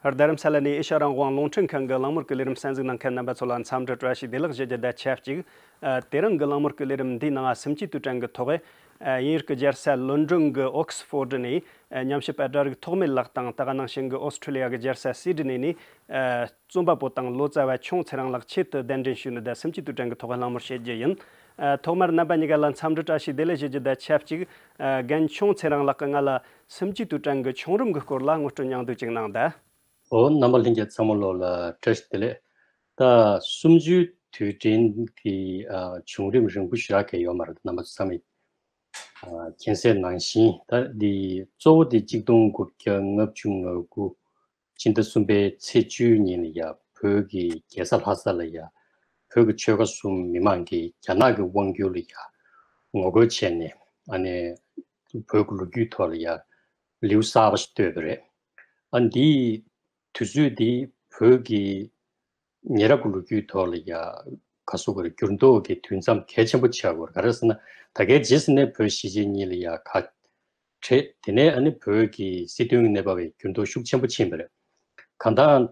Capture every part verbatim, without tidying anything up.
རྡ་རམ་ས་ལ་ནས་ཨེ་ཤ་རང་དབང་རླུང་འཕྲིན་ཁང་གི་གླེང་མོལ་གྱི་ལས་རིམ་གསན་གཟིགས་གནང་མཁན་རྣམ་པ་ཚོ་ལ་འཚམས་འདྲི་བཀྲ་ཤིས་བདེ་ལེགས་ཞུ་རྒྱུ་དང་ཆབས་ཅིག་ཨ། དེ་རིང་གི་གླེང་མོལ་གྱི་ལས་རིམ་འདིའི་ནང་སུམ་ཅུའི་དུས་དྲན་གྱི་ཐོག་ཨ། དབྱིན་ཡུལ་གྱི་རྒྱལ་ས་ལོན་ཌོན་གྱི་ཨོག་སི་ཕོར་ཌི་ནས་ཨ། ཉམས་ཞིབ་པ་སྒྲ་རིག་ཐོགས་མེད་ལགས་དང་། ད་ག་ནང་བཞིན་གྱི་ཨོ་སི་ཁྲུ་ལི་ཡ་གྱི་རྒྱལ་ས་སིད་ནི་ནས་ཨ། རྩོམ་པ་པོ་དང་ལོ་ཙཱ་བ་ཆུང་ཚེ་རིང་ལགས་ཆེད་དུ་གདན་འདྲེན་ཞུས་ནས་ད་སུམ་ཅུའི་དུས་དྲན་གྱི་ཐོག་གླེང་མོལ་བྱེད་རྒྱུ་ཡིན། ཨ། ཐོག་མར་རྣམ་པ་གཉིས་ཀ་ལ་འཚམས་འདྲི་བཀྲ་ཤིས་བདེ་ལེགས་ཞུ་རྒྱུ་དང་ཆབས་ཅིག་ཨ། རྒན་ཆུང་ཚེ་རིང་ལགས་ཀྱིས་ང་ལ་སུམ་ཅུའི་དུས་དྲན་གྱི་བྱུང་རིམ་གྱི་སྐོར་ལ་ངོ་སྤྲོད་མྱང་བསྡོམས་ཅིག་གནང་དང་། ཨོ། རྣམ་པ་ལྷན་རྒྱས་ཚང་མ་ལོག་ལ་བཀྲ་ཤིས་བདེ་ལེགས། ད་སུམ་ཅུའི་དུས་དྲན་གྱི་ཨ། བྱུང་རིམ་རིང་པོ་ཞེ་དྲག་གི་ཡོད་མ་རེད། རྣམ་པ་ཚོ་ཚང་མས་ཨ། མཁྱེན་གསལ་ནང་བཞིན། ད་འདི་གཙོ་བོ་དེ་གཅིག་སྟོང་དགུ་བརྒྱ་ལྔ་བཅུ་ང་དགུ་སྤྱི་ཟླ་གསུམ་པའི་ཚེས་བཅུའི་ཉིན་ལ་ཡ། བོད་ཀྱི་རྒྱལ་ས་ལྷ་ས་ལ་ཡ། བོད་ཀྱི་ཆོལ་ཁ་གསུམ་མི་མང་གིས་རྒྱ་ནག་གི་དབང་སྒྱུར་ལ་ཡ་ངོ་རྒོལ་བྱས་ནས། ཨ་ནི་བོད་ཀྱི་ལོ་རྒྱུས་ཐོག་ལ་ཡ་ལེའུ་གསར་པ་ཞིག་བཏོད་པ་རེད། ཨ། འདིའི་དུས་ཚོད་འདི་བོད་ཀྱི་ཉེ་རབས་ཀྱི་ལོ་རྒྱུས་ཐོག་ལ་ཡ་ག་ཟེར་དགོས་རེད། འགྱུར་ལྡོག་གི་དུས་མཚམས་གལ་ཆེན་པོ་ཆགས་ཡོད་རེད། ག་རེ་ཟེར་ན། ད་གའི་རྗེས་སུ་ནས་བོད་གཞིས་བྱེས་གཉིས་ལ་ཡ་ཁ་བྲལ། དེ་ནས་ཨ་ནི་བོད་ཀྱི་སྲིད་དོན་གྱི་གནས་བབ་ལ་འགྱུར་ལྡོག་ཤུགས་ཆེན་པོ་ཕྱིན་པ་རེད། གང་ལྟར།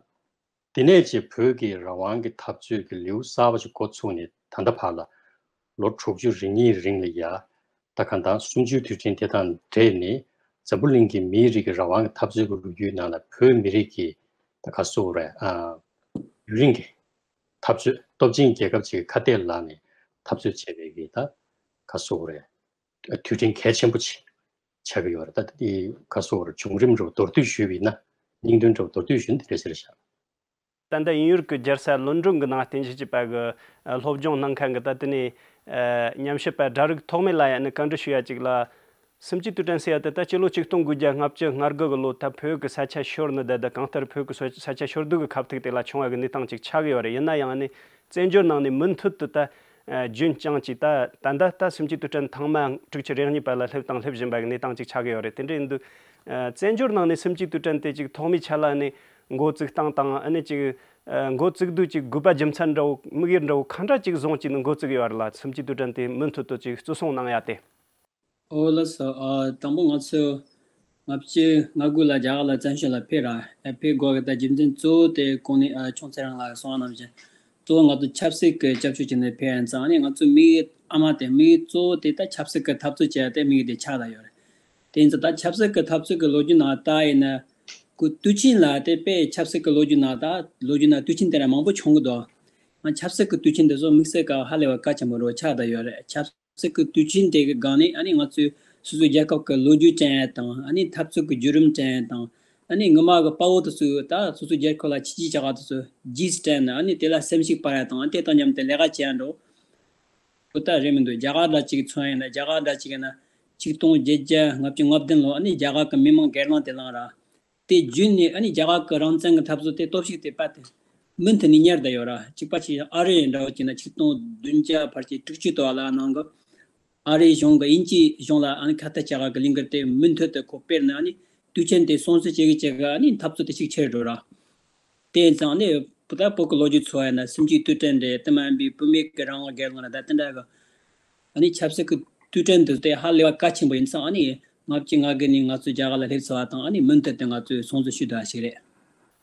དེ་ནས་ཅིག་བོད་ཀྱི་རང་དབང་གི་འཐབ་རྩོད་ཀྱི་ལེའུ་གསར་པ་ཞིག་འགོ་ཚུགས་ནས་ད་ལྟ་བར་ལ་ལོ་དྲུག་ཅུ་རེ་གཉིས་རིང་ལ་ཡ། ད་ག་ད་སུམ་ཅུའི་དུས་དྲན་དེ་དང་འབྲེལ་ནས་འཛམ་བུ་གླིང་གི་མིའི་རིགས་ཀྱི་རང་དབང་གི་འཐབ་རྩོད་ཀྱི་ལོ་རྒྱུས་ནང་ལ་བོད་མི་རིགས་ཀྱི་ད་ག་ཟེར་དགོས་རེད། ཨ། ཡུན་རིང་གི་འཐབ་རྩོད། སྟོབས་ཆེན་རྒྱལ་ཁབ་ཅིག་གི་ཁ་གཏད་ལངས་ནས་འཐབ་རྩོད་བྱས་པའི་གི་ད་ག་ཟེར་དགོས་རེད། དུས་དྲན་གལ་ཆེན་པོ་ཅིག་ཆགས་ཀྱི་ཡོད་རེད། ད་དེ་ག་ཟེར་དགོས་རེད། བྱུང་རིམ་འདྲ་བོ་མདོར་བསྡུས་ཞུས་པ་ཡིན་ན། སྙིང་དོན་འདྲ་བོ་མདོར་བསྡུས་ཞུས་ན་དེ་འདྲ་ཟེར་བཞག་ད་ལྟ་དབྱིན་ཡུལ་གྱི་རྒྱལ་ས་ལོན་ཌོན་གྱི་ནང་རྟེན་གཞི་བྱས་པ་གི་ཨ། སློབ་སྦྱོང་གནང་མཁན་གྱི་ད་དེ་ནས་ཨ། ཉམས་ཞིབ་པ་སྒྲ་རིག་ཐོགས་མེད་ལགས་ཡ་ནི་བཀའ་འདྲི་ཞུ་ཡ་ཅིག་ལ། སུམ་ཅུའི་དུས་དྲན་ཟེར་ཡ་དེ་ད་སྤྱི་ལོ་ཆིག་སྟོང་དགུ་བརྒྱ་ལྔ་བཅུ་ང་དགུ་གི་ལོ། ད་བོད་ཀྱི་ས་ཆ་ཤོར་ནི་དང་། ད་གང་ལྟར་བོད་ཀྱི་ས་ཆ་ཤོར་དུས་ཀྱི་ཁ་ཐུག་དེ་ལ་བྱུང་བ་གི་གནས་སྟངས་ཅིག་ཆགས་ཀྱི་ཡོད་རེད། ཡིན་ན་ཡང་ནི་བཙན་བྱོལ་ནང་ནས་མུ་མཐུད་དུ་ད་ཨ། རྒྱུན་བསྐྱངས་ཀྱིས་ད་ད་ལྟ་ད་སུམ་ཅུའི་དུས་དྲན་ཐེངས་མ་དྲུག་ཅུ་རེ་གཉིས་པ་ལ་སླེབས་དང་སླེབས་བཞིན་པ་གི་གནས་སྟངས་ཅིག་ཆགས་ཀྱི་ཡོད་རེད། དེ་འདྲ་ཡིན་དུས་ཨ། བཙན་བྱོལ་ནང་ནས་སུམ་ཅུའི་དུས་དྲན་དེ་ཅིག་ཐོག་མའི་ཆ་ལ་ནི་འགོ་བཙུགས་སྟངས་དང་། ཨ་ནི་ཅིག་ཨ། འགོ་བཙུགས་དུས་ཅིག་དགོས་པ་རྒྱུ་མཚན་འདྲ་བོ། དམིགས་ཡུལ་འདྲ་བོ་གང་འདྲ་ཅིག་བཟུང་བྱས་ནས་འགོ་བཙུགས་ཡོད་རེད་ལ། སུམ་ཅུའི་དུས་དྲན་དེ་མུ་མཐུད་དུ་ཅིག་བརྩི་སྲུང་གནང་ཡ་དེ། ཨོ་ལགས་སོ། ཨ། དང་པོ་ང་ཚོ་ལྔ་བཅུ་ང་དགུ་ལ་རྒྱ་གར་ལ་བཙན་བྱོལ་ལ་ཕེབས་ར། ཨ། ཕེབས་དགོས་གི་ད་རྒྱུ་མཚན་གཙོ་བོ་དེ་གོང་ནས་ཨ། ཆུང་ཚེ་རིང་ལགས་གསུངས་པ་ནང་བཞིན། གཙོ་བོ་ང་ཚོ་ཆབ་སྲིད་ཀྱི་སྐྱབས་བཅོལ་བྱས་ནས་ཕེབས་ཡ་ཙང་། ཨ་ནི་ང་ཚོའི་དམིགས་ཡུལ་ཨ་མ་དེ། དམིགས་ཡུལ་གཙོ་བོ་དེ་ད་ཆབ་སྲིད་ཀྱི་འཐབ་རྩོད་བྱེད་ཡ་དེ་དམིགས་ཡུལ་དེ་ཆགས་བསྡད་ཡོད་རེད། དེ་ཡིན་ཙང་ད་ཆབ་སྲིད་ཀྱི་འཐབ་རྩོད་ཀྱི་ལོ་རྒྱུས་ནང་ལྟ་ཡིན་ན། ཁོ་དུས་ཆེན་ལ་དེ་དཔེ་ཆབ་སྲིད་ཀྱི་ལོ་རྒྱུས་ནང་ད་ལོ་རྒྱུས་ནང་དུས་ཆེན་དེ་འདྲ་མང་པོ་བྱུང་གི་འདུག་ང་ཆབ་སྲིད་ཀྱི་དུས་ཆེན་དེ་ཚོ་དམིགས་བསལ་ག་ཧ་ལས་པ་གལ་ཆེན་པོ་རུ་ཆགས་བསྡད་ཡོད་རེད། ཆབ་སྲིད་ཀྱི་དུས་ཆེན་དེ་གི་སྒང་ནས་ཨ་ནི་ང་ཚོས་སོ་སོའི་རྒྱལ་ཁབ་ཀྱི་ལོ་རྒྱུས་དྲན་ཡ་དང་། ཨ་ནི་འཐབ་རྩོད་ཀྱི་བརྒྱུད་རིམ་དྲན་ཡ་དང་། ཨ་ནི་སྔོན་མ་གི་དཔའ་བོ་དེ་ཚོས་ད་སོ་སོའི་རྒྱལ་ཁབ་ལ་ཆེད་ཕྱིན་བྱ་བ་དེ་ཚོ་རྗེས་སུ་དྲན་ནས། ཨ་ནི་དེ་ལ་སེམས་ཤུགས་སྤར་ཡ་དང་། ཨ་ནི་དེ་དང་མཉམ་དུ་ལས་ཀ་བྱེད་ཡ་འགྲོ། ཁོ་ད་རེད་མི་འདུག་རྒྱ་གར་འདྲ་ཅིག་མཚོན་ཡིན་ན། རྒྱ་གར་འདྲ་ཅིག་ཡིན་ན་ཆིག་སྟོང་བརྒྱད་བརྒྱ་ལྔ་བཅུ་ང་བདུན་ལོ། ཨ་ནི་རྒྱ་གར་གྱི་མི་མང་སྒེར་ལངས་དེ་བསླངས་ར། དེ་བརྒྱུད་ནས་ཨ་ནི་རྒྱ་གར་གྱི་རང་བཙན་གྱི་འཐབ་རྩོད་དེ་སྟོབས་ཤུགས་དེ་སྤར་ཏེ་མུ་མཐུད་ནས་གཉེར་བསྡད་ཡོད་ར། གཅིག་པ་ཅིག་ཨ་རི་འདྲ་བོ་ཅིག་ན་ཆིག་སྟོང་བདུན་བརྒྱ་ཕལ་ཆེར་དྲུག་ཅུ་དོ་ལ་ནང་གི་ཨ་རིའི་གཞུང་གི་དབྱིན་ཇིའི་གཞུང་ལ་ཨ་ནི་ཁ་གཏད་བྱ་དགའ་གི་ལས་འགུལ་དེ་མུ་མཐུད་དུ་ཁོ་སྤེལ་ནས། ཨ་ནི་དུས་ཆེན་དེ་སྲུང་བརྩི་བྱེད་གི་བྱེད་གི་ཨ་ནི་འཐབ་རྩོད་དེ་ཤུགས་ཆེར་འགྲོ་ར། དེ་ཙང་ནི་ད་བོད་ཀྱི་ལོ་རྒྱུས་ཚོ་ཡིན་ན་སུམ་ཅུའི་དུས་དྲན་རེད། དེ་མིན་པའི་བུད་མེད་ཀྱི་རང་དབང་སྒེར་ལངས་རེད། ད་དེ་འདྲ་གི་ཨ་ནི་ཆབ་སྲིད་ཀྱི་དུས་དྲན་དེ་དེ་ཧ་ལས་པ་གལ་ཆེན་པོ་ཡིན་ཙང་། ཨ་ནི་ལྔ་བཅུ་ང་དགུ་ནས་ང་ཚོ་རྒྱ་གར་ལ་སླེབས་ཚར་བ་དང་། ཨ་ནི་མུ་མཐུད་དུ་ང་ཚོས་སྲུང་བརྩི་ཞུ་བསྡད་པ་ཞིག་རེད།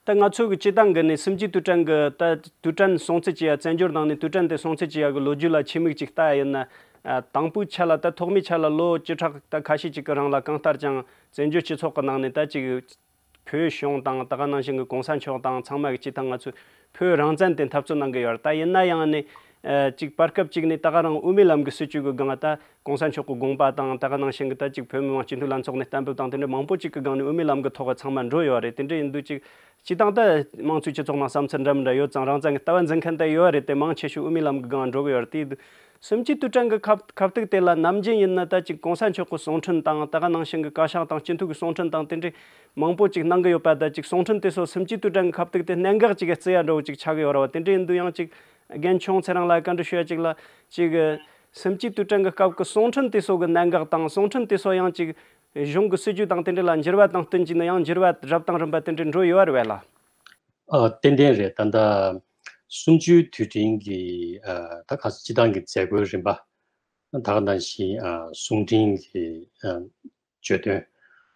ད་ང་ཚོ་གི་སྤྱི་བཏང་གི་ནི་སུམ་ཅུའི་དུས་དྲན་གི་ད་དུས་དྲན་སྲུང་བརྩི་བྱེད་ཡ། བཙན་བྱོལ་ནང་ནས་དུས་དྲན་དེ་སྲུང་བརྩི་བྱེད་ཡ་གི་ལོ་རྒྱུས་ལ་ཆེད་དམིགས་ཅིག་ལྟ་ཡ་ཡིན་ན། ཨ། དང་པོའི་ཆ་ལ་ད་ཐོག་མའི་ཆ་ལ་ལོ་བཅུ་ཕྲག་ད་ཁ་ཤས་ཅིག་གི་རིང་ལ་གང་ལྟར་ཀྱང་བཙན་བྱོལ་སྤྱི་ཚོགས་ཀྱི་ནང་ནས་ད་ཅིག་བོད་གཞུང་དང་། ད་ག་ནང་བཞིན་གྱི་གོང་ས་མཆོག་དང་ཚང་མ་གི་སྤྱི་བཏང་ང་ཚོས་བོད་རང་བཙན་དེ་འཐབ་རྩོད་གནང་གི་ཡོད་རེད། ད་ཡིན་ན་ཡང་ནི་ཨ་ཅིག་བར་སྐབས་ཅིག་ནས་ད་ག་རང་དབུ་མའི་ལམ་གྱི་སྲིད་བྱུས་ཀྱི་སྒང་ད་གོང་ས་མཆོག་གི་དགོངས་པ་དང་། ད་ག་ནང་བཞིན་གྱི་ད་ཅིག་བོད་མི་མང་སྤྱི་འཐུས་ལྷན་ཚོགས་ནས་གཏན་འབེབས་དང་། དེ་འདྲ་མང་པོ་ཅིག་གི་སྒང་ནས་དབུ་མའི་ལམ་གྱི་ཐོག་གི་ཚང་མ་འགྲོ་ཡོད་རེད། དེ་འདྲ་ཡིན་དུས་ཅིག་སྤྱི་བཏང་ད་དམངས་གཙོའི་སྤྱི་ཚོགས་ནང་བསམ་ཚུལ་འདྲ་མི་འདྲ་ཡོད་ཙང་། རང་བཙན་གྱི་ལྟ་བ་འཛིན་མཁན་ད་ཡོད་རེད་དེ། མང་ཆེ་ཤོས་དབུ་མའི་ལམ་གྱི་སྒང་འགྲོ་གི་ཡོད་རེད། དེ་སུམ་ཅུའི་དུས་དྲན་གྱི་ཁ་ཁ་ཐུག་དེ་ལ་ནམ་རྒྱུན་ཡིན་ན་ད་ཅིག་གོང་ས་མཆོག་གི་གསུང་འཕྲིན་དང་། ད་ག་ནང་བཞིན་གྱི་བཀའ་ཤག་དང་སྤྱི་འཐུས་ཀྱི་གསུང་འཕྲིན་དང་དེ་འདྲའི་མང་པོ་ཅིག་གནང་གི་ཡོད་པ། ད་ཅིག་གསུང་འཕྲིན་དེ་ཚོ་སུམ་ཅུའི་དུས་དྲན་གྱི་ཁ་ཐུག་དེ་གནད་འགག་ཅིག་གི་བརྩི་ཡ་འདྲ་བོ་ཅིག་ཆགས་ཀྱི་ཡོད་རེད་བ། དེ་འདྲ་ཡིན་དུས་ཡང་ཅིག་རྒན་ཆུང་ཚེ་རིང་ལགས་བཀའ་འདྲི་ཞུ་ཡ་ཅིག་ལ། ཅིག་སུམ་ཅུའི་དུས་དྲན་གྱི་སྐབས་ཀྱི་གསུང་འཕྲིན་དེ་ཚོ་གི་གནད་འགག་དང་། གསུང་འཕྲིན་དེ་ཚོ་ཡང་ཅིག་གཞུང་གི་སྲིད་ཇུས་དང་དེ་འདྲ་ལ་འགྱུར་བ་དང་བསྟུན་གྱིས་ནི་ཡང་འགྱུར་བ་རབ་དང་རིམ་པ་དེ་འདྲ་འགྲོ་ཡོད་རེད་བས་ལ། ཨ། ཏན་ཏན་རེད། ད་ལྟ་སུམ་ཅུའི་དུས་དྲན་གྱི་ཨ། ད་ག་སྤྱི་བཏང་གི་མཛད་སྒོའི་རིམ་པ། ད་ག་ནང་བཞིན་ཨ། གསུང་འཕྲིན་གྱི་ཨ། བརྗོད་དོན།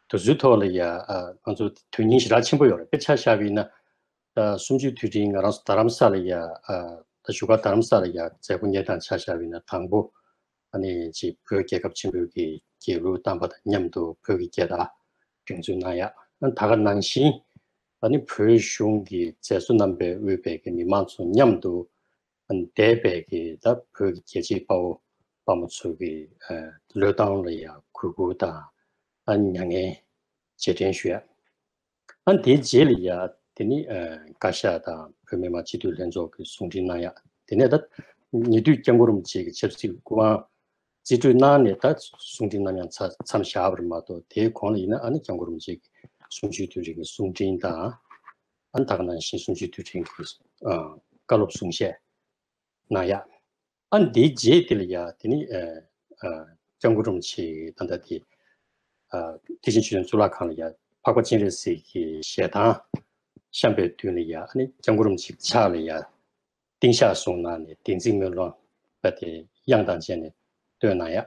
དེ་ཚོའི་ཐོག་ལ་ཡ་ཨ་ང་ཚོ་དོན་སྙིང་ཞེ་དྲག་ཆེན་པོ་ཡོད་རེད། དཔེ་ཆ་བཞག་པ་ཡིན་ན་ད་གསུམ་བཅུའི་དུས་དྲན་ང་རང་ཚོ་རྡ་རམ་ས་ལ་ཡ་ཨ་ད་བཞུགས་སྒར་རྡ་རམ་ས་ལ་ཡ་མཛད་སྒོ་གཉེར་སྟངས་ཆ་བཞག་པ་ཡིན་ན་དང་པོ་ཨ་ནི་ཅིག་བོད་རྒྱལ་ཁབ་ཆེན་པོའི་གི་རྒྱལ་གླུ་བཏང་པ་དང་མཉམ་དུ་བོད་ཀྱི་རྒྱལ་དར་སྒྲེང་འཛུགས་གནང་ཡ། ཨ་ད་ག་ནང་བཞིན་ཨ་ནི་བོད་གཞུང་གི་མཛད་གཙོ་རྣམ་པས་དབུས་པའི་གི་མི་མང་ཚོ་མཉམ་དུ་ཨ་ནི་འདས་པའི་གི་ད་བོད་ཀྱི་རྒྱལ་གཅེས་དཔའ་བོ་དཔའ་མོ་ཚོ་གི་ཨ་བློས་བཏང་ལ་ཡ་གུས་བཀུར་དང་ཨ་ནི་མྱ་ངན་རྗེས་དྲན་ཞུ་ཡ། ཨ་ནི་དེའི་རྗེས་ལ་ཡ་དེ་ནི་ཨ་བཀའ་ཤག་དང་བོད་མི་མང་སྤྱི་འཐུས་ལྷན་ཚོགས་ཀྱིས་གསུང་འཕྲིན་གནང་ཡ། དེ་ནས་ད་ཉེ་དུས་སྐྱབས་མགོན་རིན་པོ་ཆེ་གི་ཆབ་སྲིད་སྐུ་དབང་རྩིས་སྤྲོད་གནང་ནས་ད་གསུང་འཕྲིན་ནམ་ཡང་མཚམས་མཚམས་བཞག་པ་རེད་མ་གཏོགས། དེའི་གོང་ལ་ཡིན་ན་ཨ་ནི་སྐྱབས་མགོན་རིན་པོ་ཆེ་གི་གསུམ་བཅུའི་དུས་དྲན་གྱི་གསུང་འཕྲིན་དང་། ཨ་ནི་ད་ག་ནང་བཞིན་གསུམ་བཅུའི་དུས་དྲན་གྱི་ཨ་བཀའ་སློབ་གསུང་བཤད་གནང་ཡ། ཨ་ནི་དེའི་རྗེས་དེ་ལ་ཡ་དེ་ནི་ཨ་ཨ་སྐྱབས་མགོན་རིན་པོ་ཆེ་ད་ལྟ་དེ་ཨ་དེ་བཞིན་ཆོས་དོན་གཙུག་ལག་ཁང་ལ་ཡ་འཕགས་པ་སྤྱན་རས་གཟིགས་ཀྱི་ཞལ་ཐང་བཤམས་པའི་མདུན་ལ་ཡ་ཨ་ནི་སྐྱབས་མགོན་རིན་པོ་ཆེ་ཕྱག་ལ་ཡ་ཏིང་ཤག་བཟུང་གནང་ནས་བདེན་ཚིག་སྨོན་ལམ་པ་དེ་དབྱངས་དང་བཅས་ནས་བཏོན་གནང་ཡ།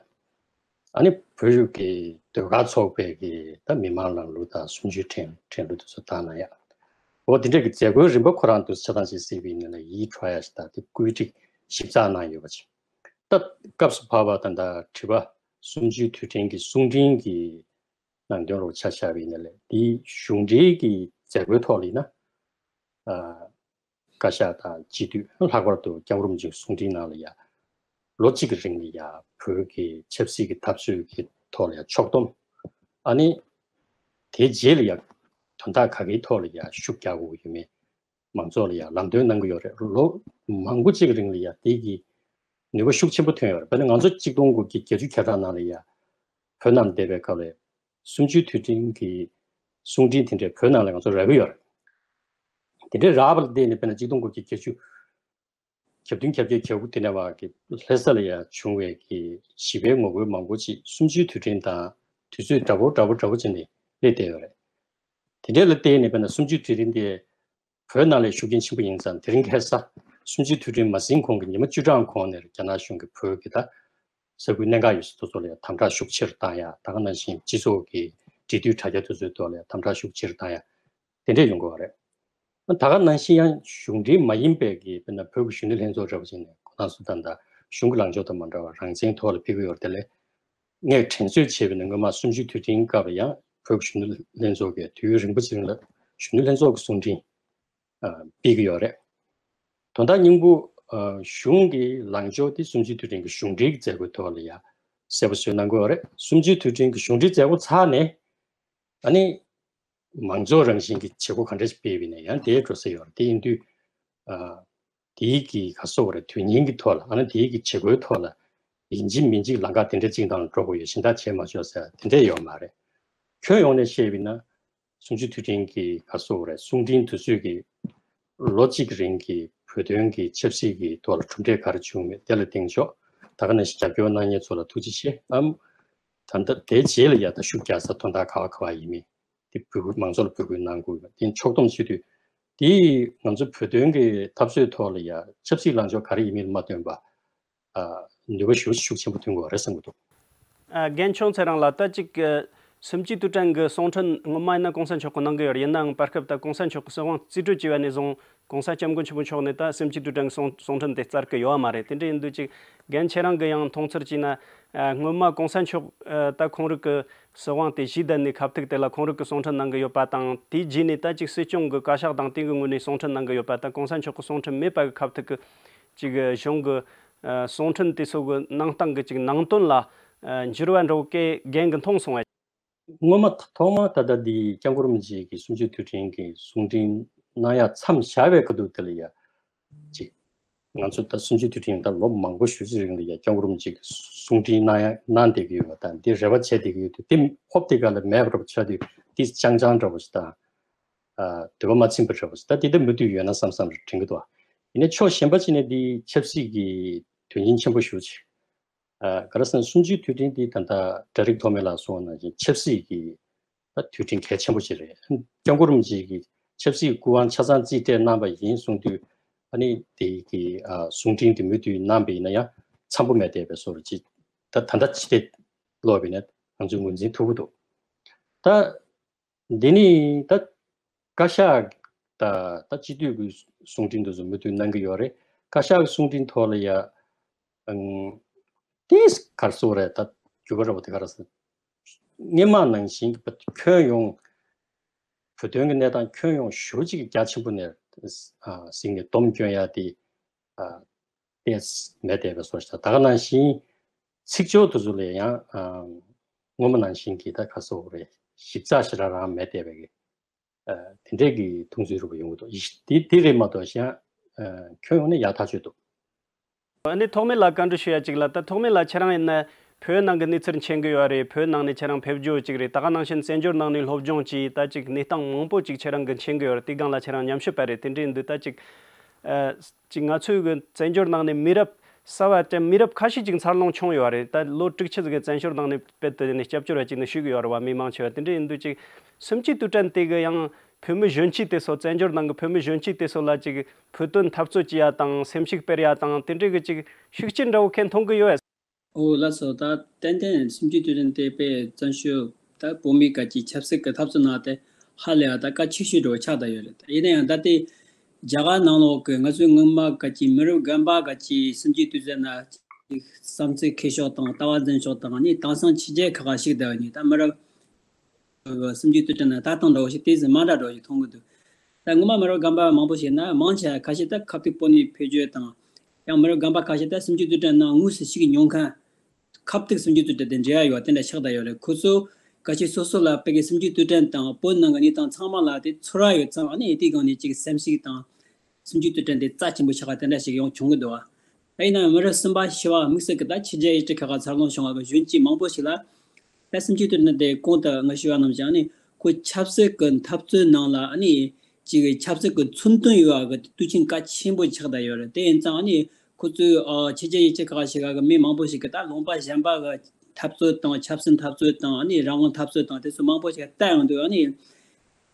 ཨ་ནི་བོད་ཀྱི་ཟློས་གར་ཚོགས་པའི་གི་ད་མི་མང་ལམ་ལུགས་དང་གསུམ་བཅུའི་དྲན་དྲན་གླུ་དེ་ཚོ་བཏང་གནང་ཡ། འོ་དེ་འདྲ་གི་མཛད་སྒོའི་རིམ་པ་ཁོ་རང་དུ་ཆ་ཚང་ཞིག་གཟིགས་པ་ཡིན་ན་ཡིད་འཕྲོག་ཡ་ཞིག་དང་དེ་བཀོད་སྒྲིག་ཞིབ་ཚགས་གནང་ཡོད་པ་ཅིག་ད་སྐབས་སུ་བབས་པ་དང་ད་དྲི་བ་གསུམ་བཅུའི་དུས་དྲན་གྱི་གསུང་འཕྲིན་གྱི་ནང་དོན་ལ་ཆ་བཞག་པ་ཡིན་ན་ལས་དེའི་གཞུང་འབྲེལ་གྱི་མཛད་སྒོའི་ཐོག་ལ་ཡིན་ན། ཨ། བཀའ་ཤག་དང་སྤྱི་འཐུས་ལྷག་པར་དུ་སྐྱབས་མགོན་རིན་པོ་ཆེའི་གསུང་འཕྲིན་ནང་ལ་ཡ། ལོ་གཅིག་གི་རིང་ལ་ཡ་བོད་ཀྱི་ཆབ་སྲིད་ཀྱི་འཐབ་རྩོད་ཀྱི་ཐོག་ལ་ཡ་ཕྱོགས་བསྡོམས། ཨ་ནི། དེའི་རྗེས་ལ་ཡ། དོན་དག་ག་གེའི་ཐོག་ལ་ཡ་ཤུགས་རྒྱག་དགོས་ཡོད་མེད། མང་ཚོགས་ལ་ཡ་ལམ་སྟོན་གནང་གི་ཡོད་རེད། ལོ་མང་པོ་གཅིག་གི་རིང་ལ་ཡ་དེ་གི་ནུས་པ་ཤུགས་ཆེན་པོ་ཐོན་ཡོད་རེད། དཔེར་ན་ང་ཚོ་གཅིག་སྟོང་དགུ་བརྒྱ་བརྒྱད་ཅུ་གྱ་གྲངས་ནང་ལ་ཡ། བོད་ནང་བསྡད་པའི་སྐབས་ལ། གསུམ་བཅུའི་དུས་དྲན་གྱི་གསུང་འཕྲིན་དེ་འདྲའི་བོད་ནང་ལ་ང་ཚོ་རག་གི་ཡོད་རེད། དེ་འདྲའི་རག་པ་ལ་བརྟེན་ནས་དཔེར་ན་གཅིག་སྟོང་དགུ་བརྒྱ་བརྒྱད་ཅུ། གྱ་བདུན་གྱ་བརྒྱད་གྱ་དགུ་དེ་འདྲ་བ་གི་ལྷ་ས་ལ་ཡ་བྱུང་བའི་གི་ཞི་བའི་ངོ་རྒོལ་མང་པོ་ཅིག་གསུམ་བཅུའི་དུས་དྲན་དང་དུས་ཚོད་འདྲ་པོ་འདྲ་པོ་འདྲ་པོ་བྱས་ནས་སླེབས་བསྡད་ཡོད་རེད། དེ་འདྲའི་ལ་བརྟེན་ནས་དཔེར་ན་གསུམ་བཅུའི་དུས་དྲན་དེ་བོད་ནང་ལ་ཤུགས་རྐྱེན་ཆེན་པོ་ཡིན་ཙང་། དེ་རིང་ཁ་སང་གསུམ་བཅུའི་དུས་དྲན་མ་ཟིན་གོང་གི་ཉི་མ་བཅུ་གྲངས་གོང་ནས་རྒྱ་ནག་གཞུང་གིས་བོད་ཀྱི་ད་ས་ཁུལ་གནད་འགག་ཡོད་ས་དེ་ཚོ་ལ་ཡང་དམ་དྲག་ཤུགས་ཆེ་རུ་བཏང་ཡ། ད་ག་ནང་བཞིན་སྤྱི་ཚོགས་ཀྱི་འབྲེལ་མཐུད་དྲ་རྒྱ་དེ་ཚོའི་ཐོག་ལ་ཡང་དམ་དྲག་ཤུགས་ཆེ་རུ་བཏང་ཡ། དེ་འདྲས་ཡོང་གི་ཡོད་རེད། ད་ག་ནང་བཞིན་ཡང་གཞུང་འབྲེལ་མ་ཡིན་པའི་གི་དཔེར་ན་བོད་ཀྱི་གཞོན་ནུ་ལྷན་ཚོགས་འདྲ་པོ་ཅིག་ནས་ཁོ་རང་ཚོ་ད་ལྟ་གཞུང་གི་ལངས་ཕྱོགས་དང་མ་འདྲ་བར་རང་བཙན་ཐོག་ལ་ཕེབས་ཀྱི་ཡོད་རེད། དེ་ལས་ངས་དྲན་གསོས་བྱས་པ་ཡིན་ན་སྔོན་མ་གསུམ་བཅུའི་དུས་དྲན་སྐབས་ལ་ཡང་བོད་ཀྱི་གཞོན་ནུ་ལྷན་ཚོགས་ཀྱིས་དུས་ཡུན་རིང་པོ་ཅིག་རིང་ལ་གཞོན་ནུ་ལྷན་ཚོགས་ཀྱི་གསུང་འཕྲིན་ཨ་སྤེལ་གྱི་ཡོད་རེད། དོན་དག་སྙིང་པོ་ཨ་གཞུང་གི་ལངས་ཕྱོགས་དེ་གསུམ་བཅུའི་དུས་དྲན་གྱི་གཞུང་འབྲེལ་གྱི་མཛད་སྒོའི་ཐོག་ལ་ཡང་གསལ་པོ་བཟོས་གནང་གི་ཡོད་རེད། གསུམ་བཅུའི་དུས་དྲན་གྱི་གཞུང་འབྲེལ་མཛད་སྒོ་ཚར་ནས་ཨ་ནི་མང་ཚོགས་རང་བཞིན་གྱི་བྱེད་སྒོ་ག་འདྲ་ཞིག་སྤེལ་བ་ཡིན་ན་ཡང་དེའི་འགྲོ་ས་ཡོད་རེད། དེ་ཡིན་དུས་ཨ་དེའི་གི་ག་སོགས་རེད། དོན་སྙིང་གི་ཐོག་ལ་ཨ་ནི་དེའི་གི་བྱེད་སྒོའི་ཐོག་ལ་ཡིན་གཅིག་མིན་གཅིག་ལམ་ཁ་དེ་འདྲ་གཅིག་དང་འགྲོ་དགོས་ཡོད། གཞན་དག་བྱས་མ་ཆོག་ཟེར་དེ་འདྲ་ཡོད་མ་རེད། ཁྱོན་ཡོངས་ནས་བཤད་པ་ཡིན་ན། གསུམ་བཅུའི་དུས་དྲན་གྱི་ག་སོགས་རེད། གསུང་འཕྲིན་དུས་ཚོད་ཀྱི་ལོ་གཅིག་གི་རིང་གི་བོད་དོན་གྱི་ཆབ་སྲིད་ཀྱི་ཐོག་ལ་གྲུབ་འབྲས་ག་རེ་བྱུང་མེད་དེ་ལ་གཏིང་ཕྱོགས། ད་ག་ནང་བཞིན་རྒྱབ་སྐྱོར་གནང་མཁན་ཚོ་ལ་ཐུགས་རྗེ་ཆེ་ཨམ། ད་ལྟ་དེའི་རྗེས་ལ་ཡ་ད་ཤུགས་རྒྱག་ས་དོན་དག་ག་བ་ག་བ་ཡིན་མིན་དེ་འབོད་སྐུལ་མང་ཚོགས་ལ་འབོད་སྐུལ་གནང་དགོས་པ་དེ་ཕྱོགས་བསྡོམས་བྱེད་དུས། དེས་ང་ཚོ་བོད་དོན་གྱི་འཐབ་རྩོད་ཐོག་ལ་ཡ་ཆབ་སྲིད་ལངས་ཕྱོགས་ག་རེ་ཡིན་མིན་ལ་མ་ལྟོས་པ། ཨ་ནུས་པ་ཞེ་པོ་ཅིག་ཤུགས་ཆེན་པོ་ཐོན་དགོས་པ་རེད་བསམ་གྱི་འདུག་ཨ་རྒན་ཁྱོད་ཚོ་རང་ལ་ད་ཅིག་ཨ་གསུམ་བཅུའི་དུས་དྲན་གྱི་གསུང་འཕྲིན་སྔོན་མ་ཡིན་ན་གོང་ས་མཆོག་གིས་གནང་གི་ཡོད་རེད། ཡིན་ནའང་བར་སྐབས་ད་གོང་ས་མཆོག་གི་སྲིད་དབང་རྩིས་སྤྲོད་བྱས་པ་ནས་བཟུང་གོང་ས་སྐྱབས་མགོན་ཆེན་པོ་མཆོག་ནས་ད་གསུམ་བཅུའི་དུས་དྲན་གྱི་གསུང་གསུང་འཕྲིན་དེ་བསྩལ་གྱི་ཡོད་པ་མ་རེད། དེ་འདྲ་ཡིན་དུས་ཅིག་རྒན་ཁྱེད་རང་གིས་ཡང་མཐོང་ཚུལ་བྱས་ན། ཨ་སྔོན་མ་གོང་ས་མཆོག་ཨ་ད་ཁོང་རང་གི་སྲིད་དབང་དེ་བཞེས་བསྡད་ནས་ཁ་ཐུག་དེ་ལ་ཁོང་རང་གིས་གསུང་འཕྲིན་གནང་གི་ཡོད་པ་དང་། དེའི་རྗེས་ནས་ད་ཅིག་སྲིད་སྐྱོང་གི་བཀའ་ཤག་དང་དེ་གི་ངོས་ནས་གསུང་འཕྲིན་གནང་གི་ཡོད་པ་དང་། གོང་ས་མཆོག་གི་གསུང་འཕྲིན་མེད་པ་གི་ཁ་ཐུག་གི་ཅིག་གཞུང་གི་ཨ་གསུང་འཕྲིན་དེ་ཚོ་གི་གནང་སྟངས་གི་ཅིག་ནང་དོན་ལ་ཨ་འགྱུར་བ་འགྲོ་གི་རྒན་གིས་མཐོང་སོང་ངས། སྔོན་མ་ཐོག་མ་ད་ལྟ་འདི་སྐྱབས་མགོན་རིན་པོ་ཆེ་གི་གསུམ་བཅུའི་དུས་དྲན་གྱི་གསུང་འཕྲིན་གནང་ཡ་མཚམས་བཞག་པའི་སྐབས་དུས་དེ་ལ་ཡ། ཅིག་ང་ཚོ་ད་གསུམ་བཅུའི་དུས་དྲན་ད་ལོ་མང་པོ་ཞེ་ཅིག་རིང་ལ་ཡ་སྐྱབས་མགོན་རིན་པོ་ཆེ་གི་གསུང་འཕྲིན་གནང་ཡ་གནང་བསྡད་ཀྱི་ཡོད་པ་དང་། འདི་རེ་བ་བྱས་བསྡད་ཀྱི་ཡོད་དུས། དེ་ཧོབ་དེ་ག་ལ་མེད་པ་འདྲ་པོ་ཆགས་དུས། འདི་ཅང་ཅང་འདྲ་པོ་ཞིག་དང་། ཨ་འདོད་པ་མ་ཚིམ་པ་འདྲ་པོ་ཞིག་ད་འདི་ལྟ་མུ་མཐུད་ཡོད་ན་བསམ་བསམ་རེ་དྲན་གྱི་འདུག་ཡིན་ནའི་ཕྱོགས་གཞན་པ་ཅིག་ནས་འདི་ཆབ་སྲིད་ཀྱི་དོན་སྙིང་ཆེན་པོ་ཞེ་ཅིག་ཨ་ག་རེ་ཟེར་ན། གསུམ་བཅུའི་དུས་དྲན་འདི་ད་ལྟ་གྲ་རིགས་ཐོགས་མེད་ལགས་གསུངས་པ་ནང་བཞིན་ཆབ་སྲིད་ཀྱི་ད་དུས་དྲན་གལ་ཆེན་པོ་ཞིག་རེད། སྐྱབས་མགོན་རིན་པོ་ཆེ་གིས་ཆབ་སྲིད་སྐུ་དབང་ཆ་ཚང་རྩིས་སྤྲད་གནང་པ་ཡིན་གསུངས་དུས། ཨ་ནི་དེ་གི་ཨ་གསུང་འཕྲིན་དེ་མུ་མཐུད་གནང་པ་ཡིན་ན་ཡང་འཚམ་པོ་མེད་བསྡད་པའི་བཟོ་འདྲ་ཅིག་ད་ད་ལྟ་ཕྱི་བལྟས་ལོག་པ་ཡིན་ན་ང་ཚོས་ངོས་འཛིན་ཐུབ་ཀྱི་འདུག་ད་འདི་ནི་ད་བཀའ་ཤག་ད་ད་སྤྱི་འཐུས་ཀྱི་གསུང་འཕྲིན་དུ་མུ་མཐུད་གནང་གི་ཡོད་རེད། བཀའ་ཤག་གི་གསུང་འཕྲིན་ཐོག་ལ་ཡ་ཨང་ཏིས་གར་སོ་རེད། ད་རྒྱུ་བ་ར་བ་དེ་ག་ར་སེ་སྔོན་མ་ནང་བཞིན་གྱི་ཁྱོན་ཡོངས་བོད་དོན་གྱི་གནས་སྟངས་ཁྱོན་ཡོངས་ཞེ་པོ་ཅིག་རྒྱ་ཆེན་པོ་ནས་ཨ་གཟིགས་ནས་སྡོམ་སྐྱོན་ཡ་དེ་ཨ་ཏེས་མེད་བསྡད་པའི་བཟོ་ཞིག་དང་། ད་ག་ནང་བཞིན་ཚིག་སྦྱོར་དེ་ཚོ་ལ་ཡང་ཨ་སྔོན་མ་ནང་བཞིན་གྱི་ད་ག་ཟེར་དགོས་རེད། ཞིབ་ཚགས་ཞེ་དྲག་རང་མེད་བསྡད་པའི་གི་ཨ་དེ་འདྲས་ཀྱི་མཐོང་ཚུལ་རུ་ཡོང་གི་འདུག། ཡིན་དེ་དེ་རེད་མ་གཏོགས་གཞན་ཨ་ཁྱོན་ཡོངས་ནས་ཡག་ཐག་ཆོད་འདུག། ཨ་ནི་ཐོགས་མེད་ལགས་བཀའ་འདྲི་ཞུ་ཡ་གཅིག་ལ། ད་ཐོགས་མེད་ལགས་ཁྱེད་རང་ཡིན་ན་བོད་ནང་གི་གནས་ཚུལ་མཁྱེན་གི་ཡོད་རེད། བོད་ནང་ནས་ཁྱེད་རང་ཕེབས་འབྱོར་གཅིག་རེད། ད་ག་ནང་བཞིན་བཙན་བྱོལ་ནང་ནས་སློབ་སྦྱོང་བྱས། ད་ཅིག་གནས་སྟངས་མང་པོ་ཅིག་ཁྱེད་རང་གི་མཁྱེན་གི་ཡོད་རེད། དེ་སྒང་ལ་ཁྱེད་རང་ཉམས་ཞིབ་པ་རེད། དེ་འདྲ་ཡིན་དུས་ད་ཅིག་ཨ་ཅིག་ང་ཚོའི་གི་བཙན་བྱོལ་ནང་ནས་མི་རབས་གསར་བ་དེ་མི་རབས་ཁ་ཤས་ཅིག་འཚར་ལོངས་བྱུང་ཡོད་རེད། ད་ལོ་དྲུག་ཅུ་ཟིག་གི་བཙན་བྱོལ་ནང་ནས་དཔེ་དེ་ནས་སྐྱབས་བཅོལ་བ་ཅིག་ནས་བཞུགས་གི་ཡོད་རེད་བ། མི་མང་ཆེ་བ་དེ་འདྲ་ཡིན་དུས་ཅིག་སུམ་ཅུའི་དུས་དྲན་དེ་གི་ཡང་བོད་མི་གཞོན་སྐྱེས་དེ་ཚོ་བཙན་བྱོལ་ནང་གི་བོད་མི་གཞོན་སྐྱེས་དེ་ཚོ་ལ་ཅིག་བོད་དོན་འཐབ་རྩོད་བྱེད་ཡ་དང་སེམས་ཤུགས་སྤེལ་ཡ་དང་དེ་འདྲའི་གི་ཅིག་ཤུགས་རྐྱེན་འདྲ་བོ་ཁྱེད་མཐོང་གི་ཡོད། ཨོ་ལགས་སོ། ད་ཏན་ཏན་སུམ་ཅུའི་དུས་དྲན་དེ་དཔེ་བཙན་བྱོལ་ད་བོད་མིའི་སྐད་ཀྱི་ཆབ་སྲིད་ཀྱི་འཐབ་རྩོད་ནང་དེ་ཧ་ལས་ཡ་ད་གལ་ཆེ་ཤོས་འདྲ་བོ་ཆགས་བསྡད་ཡོད་རེད། ད་ཡིན་ན་ཡང་ད་ལྟའི་རྒྱ་གར་ནང་ལོགས་ཀྱི་ང་ཚོའི་སྔོན་མ་སྐད་ཀྱི་མི་རབས་རྒན་པ་སྐད་ཀྱི་སུམ་ཅུའི་དུས་དྲན་ན་ཅིག་བསམ་ཚུལ་འཁྱེར་ཕྱོགས་དང་ལྟ་བ་འཛིན་ཕྱོགས་དང་ནི་དེང་སང་ཕྱི་རྒྱལ་ཁག་ཁག་ཞིག་བསྡད་ཡོད་ནི་ད་མི་རབས་སུམ་ཅུའི་དུས་དྲན་ན་ལྟ་སྟངས་འདྲ་བོ་ཞིག་ཏོག་ཙམ་མ་འདྲ་འདྲ་བོ་ཞིག་མཐོང་གི་འདུག། ད་སྔོན་མ་མི་རབས་རྒན་པ་མང་པོ་ཞིག་ན་མང་ཆེ་བ་ཁ་ཤས་ད་ཁ་ཐུག་སྤོ་ནས་ཕེབས་རྒྱུ་དང་། ཡང་མི་རབས་རྒན་པ་ཁ་ཤས་ད་སུམ་ཅུའི་དུས་དྲན་ནང་དངོས་སུ་ཞུགས་མྱོང་མཁན། ཁ་ཐུག་སུམ་ཅུའི་དུས་དྲན་དེ་འབྲེལ་བ་ཡོད་པ་དེ་འདྲ་ཆགས་བསྡད་ཡོད་རེད། ཁོ་ཚོ་གལ་སྲིད་སོ་སོ་ལ་ཕ་གི་སུམ་ཅུའི་དུས་དྲན་དང་བོད་ནང་གི་གནས་སྟངས་ཚང་མ་ལ་དེ་ཚོར་བ་ཡོད་ཙང་ཨ་ནི་དེའི་སྒང་ནས་ཅིག་སེམས་ཤུགས་དང་། སུམ་ཅུའི་དུས་དྲན་དེ་རྩ་ཆེན་པོ་ཆགས་པ་དེ་འདྲ་ཞིག་ཡོང་བྱུང་གི་འདུག་བ། ད་ཡིན་ན་ཡང་མི་རབས་གསུམ་པ་བཞི་བ་དམིགས་བསལ་གྱི་ད་ཕྱི་རྒྱལ་ཡུལ་གྲུ་ཁག་ཁག་འཚར་ལོངས་བྱུང་བ་གི་གཞོན་སྐྱེས་མང་པོ་ཞིག་ལ་ད་སུམ་ཅུའི་དུས་དྲན་དེ་གོང་དུ་ང་ཞུས་པ་ནང་བཞིན་ཨ་ནི་ཁོ་ཆབ་སྲིད་ཀྱི་འཐབ་རྩོད་ནང་ལ་ཨ་ནི་ཅིག་ཆབ་སྲིད་ཀྱི་མཚོན་དོན་ཡོད་པ་གི་དུས་ཆེན་གལ་ཆེན་པོ་ཆགས་བསྡད་ཡོད་རེད། དེ་ཡིན་ཙང་ཨ་ནི་ཁོ་ཚོས་ཨ་ཕྱི་རྒྱལ་ཡུལ་གྲུ་ཁག་ཁག་ཞིག་གི་མི་མང་པོ་ཞིག་གི་ད་ལུང་པ་གཞན་པ་གི་འཐབ་རྩོད་དང་ཆབ་སྲིད་འཐབ་རྩོད་དང་ཨ་ནི་རང་དབང་འཐབ་རྩོད་དང་དེ་ཚོ་མང་པོ་ཞིག་ལྟ་ཡོང་དུས་ཨ་ནི།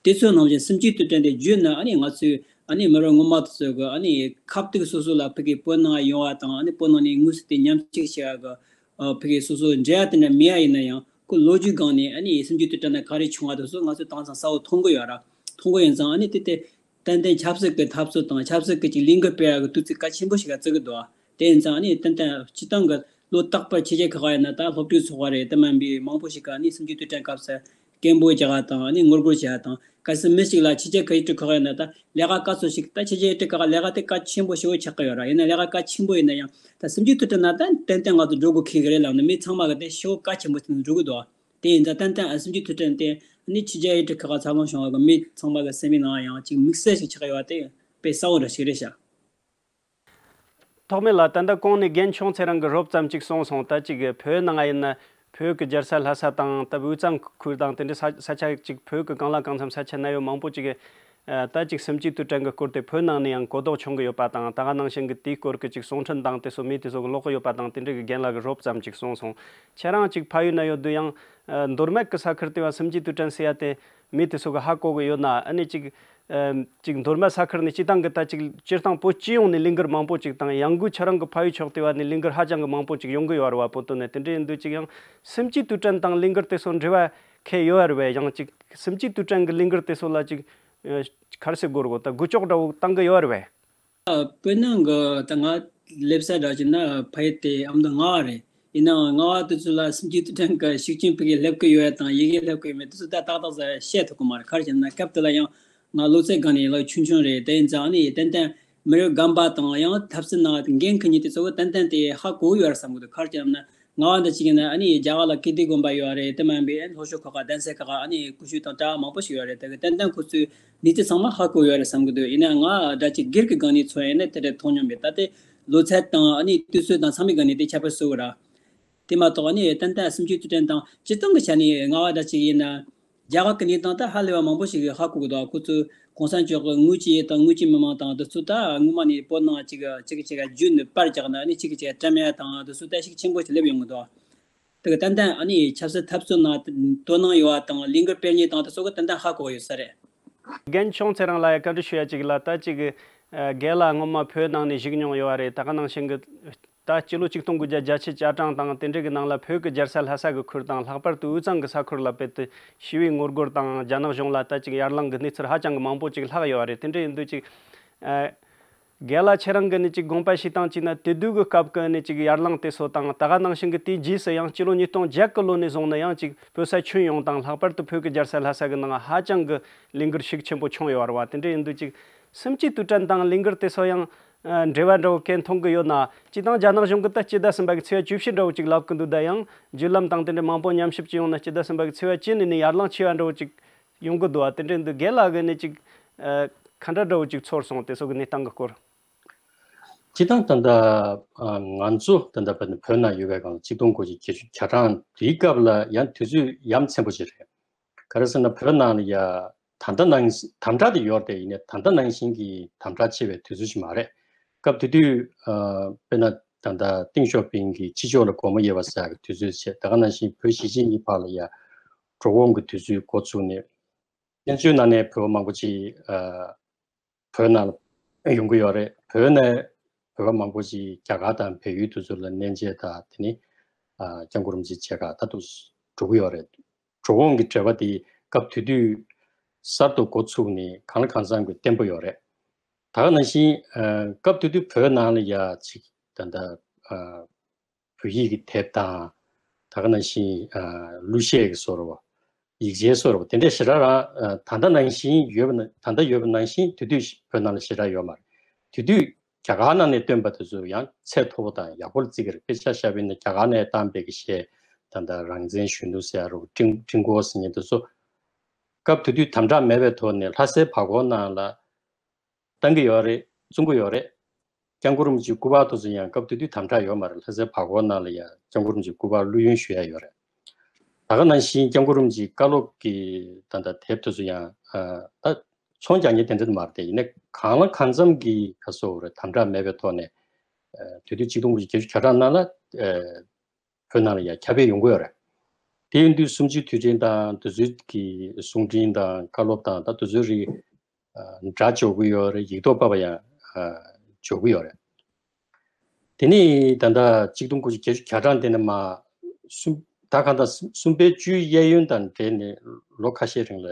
དེ་ཚོའི་ནང་བཞིན་སུམ་ཅུའི་དུས་དྲན་དེ་བརྒྱུད་ནས་ཨ་ནི་ང་ཚོས་ཨ་ནི་མི་རབས་སྔོན་མ་དེ་ཚོ་གི་ཨ་ནི་ཁ་ཐུག་སོ་སོ་ལ་ཕ་གི་བོད་ནང་ཡོང་བ་དང་ཨ་ནི་བོད་ནང་ནས་དངོས་སུ་དེ་མཉམ་ཞུགས་བྱེད་ཡ་གི་ཨ་ཕ་གི་སོ་སོ་འབྲེལ་བ་དེ་འདྲ་མེད་ཡ་ཡིན་ན་ཡང་ཁོ་ལོ་རྒྱུས་སྒང་ནས་ཨ་ནི་སུམ་ཅུའི་དུས་དྲན་ནས་ག་རེ་བྱུང་བ་དེ་ཚོ་ང་ཚོས་དེང་སང་གསལ་བོ་མཐོང་གི་ཡོད་ར། མཐོང་གི་ཡིན་ཙང་ཨ་ནི་དེ་དེ་ཏན་ཏན་ཆབ་སྲིད་ཀྱི་འཐབ་རྩོད་དང་ཆབ་སྲིད་ཀྱི་ཅིག་ལས་འགུལ་སྤེལ་ཡ་གི་དུས་ཚོད་གལ་ཆེན་པོ་ཞིག་ལ་བརྩི་གི་འདུག་ཨ། དེ་ཡིན་ཙང་ཨ་ནི་ཏན་ཏན་སྤྱིར་བཏང་གི་ལོ་རྟག་པར་ཕྱི་རྒྱལ་ཁག་ཡིན་ན་ད་སློབ་ཕྲུག་ཚོགས་པ་རེད་དེ་མིན་པའི་མང་པོ་ཞིག་གིས་ཨ་ནི་སུམ་ཅུའི་དུས་དྲན་སྐབས་སུ་སྐད་འབོད་རྒྱག་ཡ་དང་ཨ་ནི་ངོ་རྒོལ་བྱེད་ཡ་དང་གལ་སྲིད་མི་ཞིག་ལ་ཕྱི་རྒྱལ་ཁག་ཡུལ་གྲུ་ཁག་ཡིན་ན་ད་ལས་ཀ་ག་ཚོད་ཞིག་ད་ཕྱི་རྒྱལ་ཡུལ་གྲུ་ཁག་ལས་ཀ་དེ་གལ་ཆེན་པོ་ཞེ་པོ་ཆགས་ཀྱི་ཡོད་ར། ཡིན་ན་ལས་ཀ་གལ་ཆེན་པོ་ཡིན་ན་ཡང་ད་སུམ་ཅུའི་དུས་དྲན་ན་ད་ཏན་ཏན་ང་ཚོ་འགྲོ་དགོས་ཁེལ་གི་རེད་ལབ་ན་མི་ཚང་མ་གི་དེ་ཞེ་པོ་གལ་ཆེན་པོ་ཞིག་འགྲོ་གི་འདུག་ཨ། དེ་ཡིན་ཙང་ཏན་ཏན་ཨ་སུམ་ཅུའི་དུས་དྲན་དེ་ནི་ཕྱི་རྒྱལ་ཡུལ་གྲུ་ཁག་ཁག་འཚར་ལོངས་བྱུང་བ་གི་མི་ཚང་མ་གི་སེམས་པའི་ནང་ཡང་ཅིག་དམིགས་བསལ་ཞིག་ཆགས་ཡོད་པ་དེ་དཔེ་གསལ་བོ་འདྲ་ཞིག་རེད་ཤག། ཐོགས་མེད་ལགས། ད་ལྟ་གོང་ནས་རྒན་ཆུང་ཚེ་རིང་གིས་རོབ་ཙམ་ཅིག་གསུངས་སོང་། ད་ཅིག་བོད་ནང་ཡིན་ན་བོད་ཀྱི་རྒྱལ་ས་ལྷ་ས་དང་ད་དབུས་གཙང་ཁུལ་དང་དེ་འདྲའི་ས་ས་ཆ་ཅིག་བོད་ཀྱི་གང་ལ་གང་འཚམ་ས་ཆ་ན་ཡོད་མང་པོ་ཅིག་གིས་ད་ཅིག་སུམ་ཅུའི་དུས་དྲན་གྱི་སྐོར་དེ་བོད་ནང་ནས་ཡང་གོ་རྟོགས་བྱུང་གི་ཡོད་པ་དང་ད་ག་ནང་བཞིན་གྱི་དེའི་སྐོར་གྱི་ཅིག་གསུང་འཕྲིན་དང་དེ་ཚོ་མི་དེ་ཚོ་གི་ཀློག་གི་ཡོད་པ་དང་དེ་འདྲ་གི་རྒན་ལགས་ཀྱིས་རོབ་ཙམ་ཅིག་གསུངས་སོང་། ཁྱེད་རང་ཅིག་ཕ་ཡུལ་ན་ཡོད་དུས་ཡང་མདོ་སྨད་ཀྱི་ས་ཁུལ་དེ་བ་སུམ་ཅུའི་དུས་དྲན་ཟེར་ཡ་དེ་མི་དེ་ཚོ་གི་ཧ་གོ་གི་ཡོད་ན་ཨ་ནི་ཅིག་ཅིག་མདོ་སྨད་ས་ཁུལ་ནས་སྤྱི་བཏང་གི་ད་ཅིག་སྤྱིར་བཏང་བོད་སྤྱི་ཡོངས་ནས་ལས་འགུལ་མང་པོ་ཅིག་དང་ཡང་སྒོས་ཁྱེད་རང་གི་ཕ་ཡུལ་ཕྱོགས་དེ་བ་ནས་ལས་འགུལ་ཧ་ཅང་གི་མང་པོ་ཅིག་ཡོང་གི་ཡོད་རེད་བ། བོད་དོན་ནས་དེ་འདྲ་ཡིན་དུས་ཅིག་ཡང་སུམ་ཅུའི་དུས་དྲན་དང་ལས་འགུལ་དེ་ཚོ་འབྲེལ་བ་ཁེལ་ཡོད་རེད་བས། ཡང་ཅིག་སུམ་ཅུའི་དུས་དྲན་གྱི་ལས་འགུལ་དེ་ཚོ་ལ་ཅིག་ག་རེ་ཟེར་དགོས་རེད་གོ་ད་འགུལ་ལྕོག་འདྲ་བོ་བཏང་གི་ཡོད་རེད་བས། བོད་ནང་གི་ད་ང་སླེབས་ས་འདྲ་བྱས་ན་ཕ་ཡུལ་དེ་ཨ་མདོ་རྔ་བ་རེད། ཡིན་ནའང་རྔ་བ་དེ་ཚོ་ལ་སུམ་ཅུའི་དུས་དྲན་གྱི་ཤུགས་རྐྱེན་ཕ་གིར་སླེབས་ཀྱི་ཡོད་དང་ཡི་གེ་སླེབས་ཀྱི་ཡོད་མེད་དེ་ཚོ་ད་ཏག་ཏག་ཙམ་བཤད་ཐུབ་ཀྱི་མ་རེད། ག་རེ་བྱས་ན་སྐབས་དེ་ལ་ཡང་ང་བློ་ཚད་སྒང་ནས་ལོ་ཆུང་ཆུང་རེད། དེ་ཡིན་ཙང་ཨ་ནི་ཏན་ཏན་མི་རབས་རྒན་པ་དང་ཡང་ཐབས་ཟིན་ནང་འགན་འཁུར་མཁན་དེ་ཚོ་ཏན་ཏན་དེ་ཧ་གོ་གི་ཡོད་རེད་བསམ་གི་འདུག། ག་རེ་བྱས་ན། རྔ་བ་འདི་གཅིག་ཡིན་ན་ཨ་ནི་རྒྱ་གར་ལ་ཀིརྟི་དགོན་པ་ཡོད་རེད། དེ་མིན་པའི་ལྷོ་ཕྱོགས་ཁག་ག་གདན་ས་ཁག་ག་ཨ་ནི་ཀུ་ཤུ་དང་གྲྭ་བ་མང་པོ་ཞིག་ཡོད་རེད། དེ་གི་ཏན་ཏན་ཁོ་ཚོས་གནས་ཚུལ་ཚང་མ་ཧ་གོ་ཡོད་རེད་བསམ་གི་འདུག། ཡིན་ན་ང་འདྲ་ཅིག་སྒེར་གྱི་སྒང་ནས་མཚོན་ཡིན་ན་དེ་འདྲ་མཐོང་མྱོང་མེད། ད་དེ་ལོ་ཚད་དང་ཨ་ནི་དུས་ཚོད་དང་ཚང་མའི་སྒང་ནས་དེ་ཁྱད་པར་བཟོ་གི་ར། དེ་མ་གཏོགས་ཨ་ནི་ཏན་ཏན་སུམ་ཅུའི་དུས་དྲན་དང་སྤྱིར་བཏང་གི་ཆ་ནས་རྔ་བ་འདྲ་ཅིག་ཡིན་ན། རྒྱ་གར་གྱི་གནས་སྟངས་ད་ཧ་ལས་པ་མང་པོ་ཞིག་གིས་ཧ་གོ་གི་འདུག། ཁོ་ཚོས་གོང་ས་མཆོག་གི་དངུལ་ཆུ་དང་དངུལ་ཆུ་མི་མང་དང་དེ་ཚོ་ད་སྔོན་མ་ནས་བོད་ནང་ཅིག་ཅིག་ཅིག་བརྒྱུད་ནས་པར་རྒྱག་ན་ནི་ཅིག་ཅིག་བཀྲམ་ཡ་དང་དེ་ཚོ་ད་ཤུགས་ཆེན་པོ་ཞིག་སླེབས་ཡོང་གི་འདུག། དེ་གི་ཏན་ཏན་ཨ་ནི་ཆབ་སྲིད་འཐབ་རྩོད་ནང་དོ་སྣང་ཡོད་པ་དང་ལས་འགུལ་སྤེལ་མཁན་དང་དེ་ཚོ་གི་ཏན་ཏན་ཧ་གོ་ཡོད་ས་རེད། རྒན་ཆུང་ཚེ་རིང་ལགས་ཡ་བཀའ་འདྲི་ཞུ་ཡ་ཅིག་ལ། ད་ཅིག་རྒན་ལགས་སྔོན་མ་བོད་ནང་ནས་བཞུགས་མྱོང་ཡོད་པ་རེད། ད་ག་ནང་བཞིན་གི་ད་སྤྱི་ལོ་ཆིག་སྟོང་དགུ་བརྒྱ་བརྒྱད་ཅུ་གྱ་གྲངས་དང་དེ་འདྲའི་གི་ནང་ལ་བོད་ཀྱི་རྒྱལ་ས་ལྷ་ས་གི་ཁུལ་དང་ལྷག་པར་དུ་དབུས་གཙང་གི་ས་ཁུལ་ལ་དཔེ་དེ་ཞི་བའི་ངོ་རྒོལ་དང་རྒྱ་ནག་གཞུང་ལ་ད་ཅིག་ཡར་ལངས་ཀྱི་གནས་ཚུལ་ཧ་ཅང་གི་མང་པོ་ཅིག་ལྷག་ཡོད་རེད། དེ་འདྲ་ཡིན་དུས་ཅིག་ཨ། རྒན་ལགས་ཁྱེད་རང་གིས་ནི་ཅིག་དགོངས་པ་ཞིག་བཏང་བྱས་ན་དེ་དུས་ཀྱི་སྐབས་ཀྱི་ནི་ཅིག་ཡར་ལངས་དེ་ཚོ་དང་ད་ག་ནང་བཞིན་གྱི་དེའི་རྗེས་སུ་ཡང་སྤྱི་ལོ་ཉིས་སྟོང་བརྒྱད་ཀྱི་ལོ་ནས་བཟུང་ནས་ཡང་ཅིག་བོད་ས་ཁྱོན་ཡོངས་དང་ལྷག་པར་དུ་བོད་ཀྱི་རྒྱལ་ས་ལྷ་ས་གི་ནང་ཧ་ཅང་གི་ལས་འགུལ་ཤུགས་ཆེན་པོ་བྱུང་ཡོད་རེད་བ། དེ་འདྲ་ཡིན་དུས་ཅིག་གསུམ་བཅུའི་དུས་དྲན་དང་ལས་འགུལ་དེ་ཚོ་ཡང་ཨ་འབྲེལ་བ་འདྲ་བོ་གང་མཐོང་གི་ཡོད་ན། སྤྱིར་བཏང་རྒྱ་ནག་གཞུང་གིས་ད་སྤྱི་ཟླ་གསུམ་པ་གི་ཚེས་པ་བཅུ་བཞི་འདྲ་བོ་ཅིག་ལབ་ཀྱི་འདུག་ད་ཡང་བརྒྱུད་ལམ་དང་དེ་འདྲ་མང་པོ་ཉམས་ཞིབ་བྱས་ཡོང་ན་སྤྱི་ཟླ་གསུམ་པ་གི་ཚེས་པ་བཅུ་ནས་ནི་ཡར་ལངས་ཆེ་བ་འདྲ་བོ་ཅིག་ཡོང་གི་འདུག་བ། དེ་འདྲ་འདུག་རྒན་ལགས་ཀྱིས་ནི་ཅིག་ཨ་ག་འདྲ་འདྲ་བོ་ཅིག་ཚོར་སོང་། དེ་ཚོ་གི་གནས་སྟངས་ཀྱི་སྐོར། སྤྱིར་བཏང་ད་ལྟ་ཨ་ང་ཚོ་ད་ལྟ་བོད་ནང་ཡོད་པའི་སྒང་ལ་ཆིག་སྟོང་དགུ་བརྒྱ་བརྒྱད་ཅུ་གྱ་གྲངས་དེའི་སྐབས་ལ་ཡང་དུས་ཚོད་ཡ་མཚན་པོ་ཅིག་རེད། ག་རེ་ཟེར་ན་བོད་ནང་ལ་ཡ་ད་ལྟ་ནང་དམ་དྲག་དེ་ཡོད་རེད། ཡིན་ནའི་ད་ལྟ་ནང་བཞིན་གྱི་དམ་དྲག་ཆེ་བའི་དུས་ཚོད་ཅིག་མ་རེད། སྐབས་དེ་དུས་ཨ་དཔེར་ན་ད་ལྟ་ཏེང་ཞའོ་ཕིང་གིས་ཕྱི་ཕྱོགས་ལ་སྒོ་མོ་དབྱེ་བ་ཟེར་ཡག་གི་དུས་ཚོད་བྱས། ད་ག་ནང་བཞིན་བོད་གཞིས་བྱེས་གཉིས་བར་ལ་ཡ་འགྲོ་འོང་གི་དུས་ཚོད་འགོ་ཚུགས་ནས། བཙན་བྱོལ་ནང་ནས་བོད་པ་མང་པོ་ཅིག་ཨ་བོད་ནང་ལ་ཡོང་གི་ཡོད་རེད། བོད་ནས་བོད་པ་མང་པོ་ཅིག་རྒྱ་གར་དང་བལ་ཡུལ་དེ་ཚོ་ལ་གནས་མཇལ་དང་དེ་ནི་ཨ་སྐྱབས་མགོན་རིན་པོ་ཆེ་མཇལ་ཁ་ད་དུང་འགྲོ་གི་ཡོད་རེད། འགྲོ་འོང་གི་འབྲེལ་བ་དེ་སྐབས་དེ་དུས་གསར་དུ་འགོ་ཚུགས་ནས་གང་ལ་གང་འཚམ་གྱི་བརྟན་པོ་ཡོད་རེད། ད་ག་ནང་བཞིན་ཨ་སྐབས་དེ་དུས་བོད་ནང་ལ་ཡ་ཅིག་ད་ལྟ་ཨ་བོད་ཡིག་གི་དེབ་དང་། ད་ག་ནང་བཞིན་ཨ་གླུ་གཞས་ཀྱི་བཟོ་འདྲ་བོ། ཡིག་ཆའི་བཟོ་འདྲ་བོ་དེ་འདྲ་ཞེ་དྲག་རང་ཨ་ད་ལྟ་ནང་བཞིན་ཡོད་པ་ན། ད་ལྟ་ཡོད་པ་ནང་བཞིན་དེ་དུས་བོད་ནང་ལ་ཞེ་དྲག་ཡོད་མ་རེད། དེ་དུས་རྒྱ་གར་ནང་ནས་བཏོན་པ་དེ་ཚོ་ཡང་ཚད་མཐོ་པོ་དང་ཡག་པོ་ལ་བརྩི་གི་རེད། དཔེ་ཆ་བཞག་པ་ཡིན་ན་རྒྱ་གར་ནས་བཏང་པའི་གི་གཞས། ད་ལྟ་རང་བཙན་གཞོན་ནུ་ཟེར་ཡ་རུ་ཀྲིང་ཀྲིང་ཀོ་ཟེར་མཁན་དེ་ཚོ། སྐབས་དེ་དུས་དམ་དྲག་མེད་པའི་ཐོག་ནས་ལྷ་སའི་བར་སྐོར་ནང་ལ་བཏང་གི་ཡོད་རེད། བཙོང་གི་ཡོད་རེད། སྐྱབས་མགོན་རིན་པོ་ཆེའི་སྐུ་པར་དེ་ཚོ་ཡང་སྐབས་དེ་དུས་དམ་དྲག་ཡོད་མ་རེད། ལྷ་སའི་བར་སྐོར་ནང་ལ་ཡང་སྐྱབས་མགོན་རིན་པོ་ཆེའི་སྐུ་པར་བླུ་ཡོན་ཞུ་ཡ་ཡོད་རེད། ད་ག་ནང་བཞིན་སྐྱབས་མགོན་རིན་པོ་ཆེའི་བཀའ་སློབ་ཀྱི་ད་ལྟ་དེབ་དེ་ཚོ་ཡང་ཨ་ད་ཚོང་རྒྱག་མཁན་དེ་འདྲ་མ་རེད་དེ། ཡིན་ནའི་གང་ལ་གང་འཚམ་གྱི་ག་ཟེར་དགོས་རེད། དམ་དྲག་མེད་པའི་ཐོག་ནས་ཨ་དེ་དུས་ཆིག་སྟོང་དགུ་བརྒྱ་བརྒྱད་ཅུ་གྱ་གྲངས་ནང་ལ་ཨ་བོད་ནང་ལ་ཡང་ཁྱབ་སྤེལ་ཡོང་གི་ཡོད་རེད། དེ་ཡིན་དུས་གསུམ་བཅུའི་དུས་དྲན་དང་དེ་ཚོའི་གི་གསུང་འཕྲིན་དང་བཀའ་སློབ་དང་ད་དེ་ཚོའི་རིགས་ཨ་སྒྲ་འཇོག་གི་ཡོད་རེད། ཡིག་ཐོག་ཕབ་པ་ཡང་ཨ་འཇོག་གི་ཡོད་རེད། དེ་ནས་ད་ལྟ་ཆིག་སྟོང་དགུ་བརྒྱ་བརྒྱད་ཅུ་གྱ་གྲངས་དེ་ནས་མར་གསུམ་ད་གང་ལྟར་གསུམ་པའི་བཅུའི་གཡས་གཡོན་དང་འབྲེལ་ནས་ལོ་ཁ་ཤས་རིང་ལ་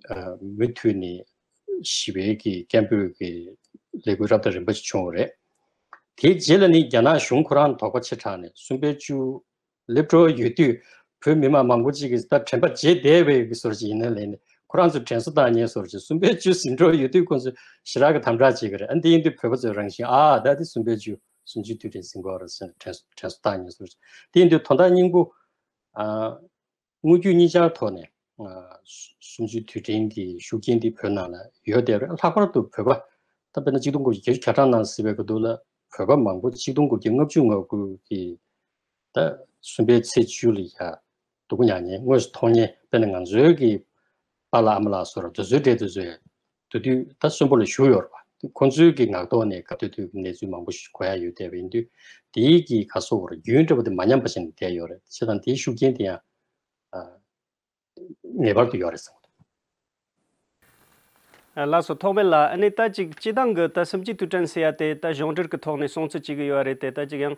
ཨ་མུ་མཐུད་ནས་ཞི་བའི་གི་སྐད་འབོད་ཀྱི་ལས་འགུལ་རབ་དང་རིམ་པ་ཞིག་བྱུང་བ་རེད། དེའི་རྗེས་ལ་ནི་རྒྱ་ནག་གཞུང་ཁོ་རང་དོགས་པ་ཆེ་དྲགས་ནས་གསུམ་པའི་བཅུ་སླེབས་འགྲོ་ཡོད་དུས་བོད་མི་མང་མང་པོ་ཅིག་གིས་ད་དྲན་པ་བརྗེད་བསྡད་པའི་གི་བཟོ་འདྲ་ཅིག་ཡིན་ན་ལས་ནི་ཁོ་རང་ཚོ་དྲན་གསོ་བཏང་མཁན་བཟོ་འདྲ་ཅིག་གསུམ་པའི་བཅུ་ཟིན་འགྲོ་ཡོད་དུས་ཁོང་ཚོ་ཞེ་དྲག་གི་དམ་དྲག་བྱེད་ཀྱི་རེད། ཨ་འདི་ཡིན་དུས་བོད་པ་ཚོས་རང་བཞིན་ཨ་ད་འདི་གསུམ་པའི་བཅུ་གསུམ་བཅུའི་དུས་དྲན་ཟིན་དགོས་རེད་ཟེར་ནས་དྲན་དྲན་གསོ་བཏང་མཁན་བཟོ་འདྲ་ཅིག་དེ་ཡིན་དུས་དོན་དག་སྙིང་པོ་ཨ། དངོས་བརྒྱུད་གཉིས་ཆར་ཐོག་ནས་ཨ་གསུམ་བཅུའི་དུས་དྲན་གྱི་ཤུགས་རྐྱེན་འདི་བོད་ནང་ལ་ཡོད་བསྡད་པ་རེད། ལྷག་པར་དུ་བོད་པ་ད་དཔེར་ན་ཆིག་སྟོང་དགུ་བརྒྱ་བརྒྱད་ཅུ་གྱ་གྲངས་ནང་གཟིགས་པའི་སྐབས་དུས་ལ་བོད་པ་མང་པོ་ཆིག་སྟོང་དགུ་བརྒྱ་ལྔ་བཅུ་ང་དགུ་གི་ད་གསུམ་པའི་ཚེས་བཅུ་ལ་ཡ་སྡུག་པོ་མྱངས་མཁན་དངོས་སུ་མཐོང་མཁན་དཔེར་ན་ང་ཚོའི་གི་པཱ་ལགས་ཨ་མ་ལགས་སོགས་དེ་ཚོའི་གྲས་དེ་ཚོས་དེ་དུས་ད་གསོན་པོ་ལ་བཞུགས་ཡོད་རེད་པ། ཁོང་ཚོའི་གི་ངག་ཐོག་ནས་སྐབས་དེ་དུས་ཀྱི་གནས་ཚུལ་མང་པོ་ཞིག་གོ་ཡ་ཡོད་བསྡད་པ་ཡིན་དུས་དེའི་གི་ག་སོགས་རྒྱུན་འབྲས་བུ་དེ་མ་ཉམས་པ་བྱས་ནས་བསྡད་ཡོད་རེད། བྱས་ཙང་དེའི་ཤུགས་རྐྱེན་དེ་ཡང་ཨ་ངེས་པར་དུ་ཡོད་རེད་བསམ་གྱི་འདུག་ལགས་སོ། ཐོགས་མེད་ལགས། ཨ་ནི་ད་ཅིག་སྤྱི་བཏང་གི་ད་གསུམ་བཅུའི་དུས་དྲན་ཟེར་ཡ་དེ་ད་གཞུང་འབྲེལ་གྱི་ཐོག་ནས་སྲུང་བརྩི་བྱེད་ཀྱི་ཡོད་རེད་དེ། ད་ཅིག་ཡང་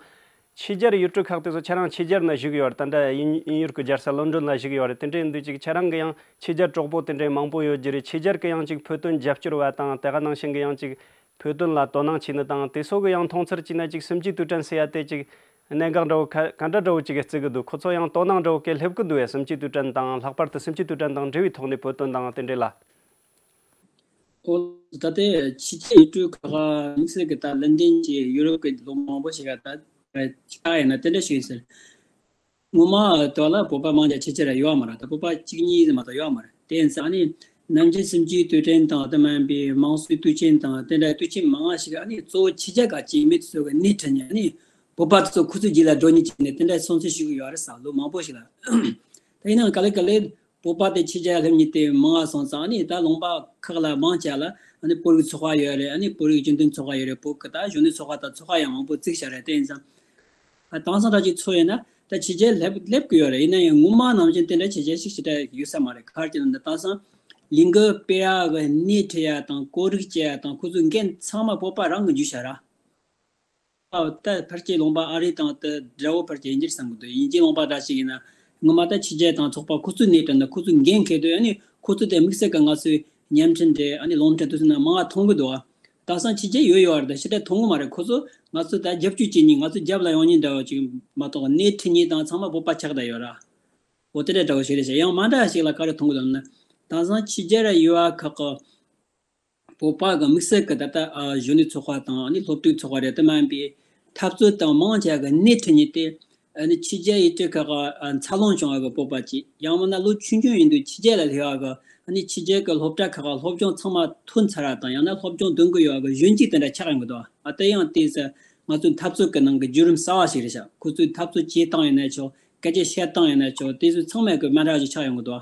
ཕྱི་རྒྱལ་ཡུལ་གྲུ་ཁག་དེ་ཚོ་ཁྱེད་རང་ཕྱི་རྒྱལ་ན་བཞུགས་ཡོད་རེད། ད་ལྟ་དབྱིན་དབྱིན་ཡུལ་གྱི་རྒྱལ་ས་ལོན་ཌོན་ལ་བཞུགས་ཡོད་རེད། དེ་འདྲ་ཡིན་དུས་ཅིག་ཁྱེད་རང་གི་ཡང་ཕྱི་རྒྱལ་གྲོགས་པོ་དེ་འདྲའི་མང་པོ་ཡོད་རྒྱུ་རེད། ཕྱི་རྒྱལ་གྱི་ཡང་ཅིག་བོད་དོན་རྒྱབ་སྐྱོར་བ་དང་དེ་ག་ནང་བཞིན་གྱི་ཡང་ཅིག་བོད་དོན་ལ་དོ་སྣང་བྱེད་ནི་དང་དེ་སོགས་ཀྱི་ཡང་མཐོང་ཚུལ་བྱས་ན་ཅིག་གསུམ་བཅུའི་དུས་དྲན་ཟེར་ཡ་དེ་ཅིག་གནད་འགག་འདྲ་བོ་ག་ག་འདྲ་འདྲ་བོ་ཅིག་བརྩི་གི་འདུག་ཁོ་ཚོ་ཡང་དོ་སྣང་འདྲ་བོ་གལ་སླེབས་ཀྱི་འདུག་ཡ། གསུམ་བཅུའི་དུས་དྲན་དང་ལྷག་པར་དུ་གསུམ་བཅུའི་དུས་དྲན་དང་འབྲེལ་བའི་ཐོག་ནས་བོད་དོན་དང་དེ་འདྲའི་ལ། ཨོ། ད་ལྟའི་ཕྱི་རྒྱལ་ཡུལ་གྲུ་ཁག་དམིགས་བསལ་གྱི་ད་ལན་ཌན་གྱི་ཡུ་རོབ་ཀྱི་ལུང་མང་པོ་ཞིག་ག་ད་ཆ་ཡིན་ན་དེ་འདྲ་ཞིག་ཡིན་ཟེར། སྔོན་མ་དེ་ལ་བོད་པ་མང་ཆེ་ཆེ་ར་ཡོད་མ་རེད། ད་བོད་པ་གཅིག་གཉིས་མ་གཏོགས་ཡོད་མ་རེད། དེ་ཡིན་ཙང་ཨ་ནི་ནམ་རྒྱུན་གསུམ་བཅུའི་དུས་དྲན་དང་དེ་མིན་པའི་དམངས་གཙོའི་དུས་ཆེན་དང་དེ་འདྲ་དུས་ཆེན་མང་ང་ཞིག་ཨ་ནི་གཙོ་བོ་ཕྱི་རྒྱལ་ག་སྐྱེ་དམན་ཚོ་གི་སྣེ་ཁྲིད་ནས་ཨ་ནི་བོད་པ་ཚོ་ཁོ་ཚོའི་རྗེས་ལ་འགྲོ་ཉེན་བྱས་ནས་དེ་འདྲ་སྲུང་བརྩི་ཞུ་གི་ཡོད་རེད་ཟེར། ལོ་མང་པོ་ཞིག་ལ། ད་ཡིན་ནའང་ག་ལེ་ག་ལེ་བོད་པ་དེ་ཕྱི་རྒྱལ་སླེབས་ཉེན་དེ་མང་ང་སོང་ཙང་ཨ་ནི་ད་ལུང་པ་ཁག་ལ་མང་ཆེ་ལ་ཨ་ནི་བོད་རིགས་ཚོགས་པ་ཡོད་རེད། ཨ་ནི་བོད་རིགས་སྤྱི་མཐུན་ཚོགས་པ་ཡོད་རེད། བོད་ཀྱི་ད་གཞོན་ནུ་ཚོགས་པ་དང་ཚོགས་པ་ཡང་མང་པོ་བཙུགས་བཞག་རེད། དེ་ཡིན་ཙང་། ཨ་དེང་སང་ད་ཅིག་ཚོར་ཡོད་ན་ད་ཕྱི་རྒྱལ་སླེབས་སླེབས་ཀྱི་ཡོད་རེད། ཡིན་ན་ཡང་སྔོན་མ་ནང་བཞིན་དེ་འདྲ་ཕྱི་རྒྱལ་ཞིག་ཞེ་དྲག་ཡོད་ས་མ་རེད། ག་རེ་བྱས་ན་ད་དེང་སང་ལས་འགུལ་སྤེལ་ཡག་གི་སྣེ་ཁྲིད་ཡག་དང་སྐད་རིགས་བཅད་ཡག་དང་ཁོ་ཚོའི་འགན་ཚང་མ་བོད་པ་རང་གིས་འཇུས་བཞག་ར། ད་ཕལ་ཆེར་ལུང་པ་ཨ་རི་དང་དེ་འདྲ་བོ་ཕལ་ཆེར་ཡིན་གྱི་རེད་བསམ་གྱི་འདུག་དབྱིན་ཇིའི་ལུང་པ་འདྲ་ཞིག་ཡིན་ན་ངོ་མ་ད་ཕྱི་རྒྱལ་དང་ཚོགས་པ་ཁོ་ཚོའི་སྣེ་ཁྲིད་ན་ཁོ་ཚོའི་འགན་འཁྱེར་དུས་ཨ་ནི་ཁོ་ཚོ་དེ་དམིགས་བསལ་གྱི་ང་ཚོའི་བརྙན་འཕྲིན་རེད། ཨ་ནི་རླུང་འཕྲིན་དེ་ཚོ་ན་མང་བ་མཐོང་གི་འདུག་དེང་སང་ཕྱི་རྒྱལ་ཡོད་ཡོད་རེད། ད་ཕྱི་རྒྱལ་མཐོང་གི་མ་རེད། ཁོ་ཚོ་ང་ཚོ་ད་རྒྱབ་སྐྱོར་བྱེད་མཁན་ང་ཚོ་རྒྱབ་ལ་ཡོང་མཁན་འདྲ་བོ་ཅིག་མ་གཏོགས་སྣེ་ཁྲིད་མཁན་དང་ཚང་མ་བོད་པ་ཆགས་བསྡད་ཡོད་ར། འོ་དེ་འདྲ་འདྲ་བོ་ཞིག་རེད་ཤག་ཡང་མ་འདྲ་ཞིག་ལ་ག་རེ་མཐོང་གི་འདུག་ན། དེང་སང་ཕྱི་རྒྱལ་ར་ཡོད་པ་ཁག་གི་བོད་པ་གི་དམིགས་བསལ་གྱི་ད་ལྟ་ཨ་གཞོན་ནུ་ཚོགས་པ་དང་ཨ་ནི་སློབ་ཕྲུག་ཚོགས་པ་རེད། དེ་མ་ཡིན་པའི་འཐབ་རྩོད་དང་མང་ཆེ་བ་གི་སྣེ་ཁྲིད་མཁན་དེ་ཨ་ནི་ཕྱི་རྒྱལ་ཡུལ་གྲུ་ཁག་གི་ཨ་འཚར་ལོངས་བྱུང་བ་གི་བོད་པ་ཅིག་ཡང་མིན་ན་ལོ་ཆུང་ཆུང་ཡིན་དུས་ཕྱི་རྒྱལ་ལ་སླེབས་པ་གི་ཨ་ནི་ཕྱི་རྒྱལ་གི་སློབ་གྲྭ་ཁག་གི་སློབ་སྦྱོང་ཚང་མ་ཐོན་ཚར་བ་དང་ཡང་ན་སློབ་སྦྱོང་འདོན་གི་ཡོད་པ་གི་གཞོན་སྐྱེས་དེ་འདྲ་ཆགས་ཡོང་གི་འདུག་ཨ་དེ་ཡང་དེ་ས་ང་ཚོའི་འཐབ་རྩོད་གི་ནང་གི་བརྒྱུད་རིམ་གསར་བ་ཞིག་རེད་ཤག་ཁོ་ཚོའི་འཐབ་རྩོད་བྱེད་སྟངས་ཡིན་ན་ཆོག་སྐད་ཆ་བཤད་སྟངས་ཡིན་ན་ཆོག་དེ་ཚོ་ཚང་མ་གི་མ་འདྲ་བ་ཞིག་ཆགས་ཡོང་གི་འདུག་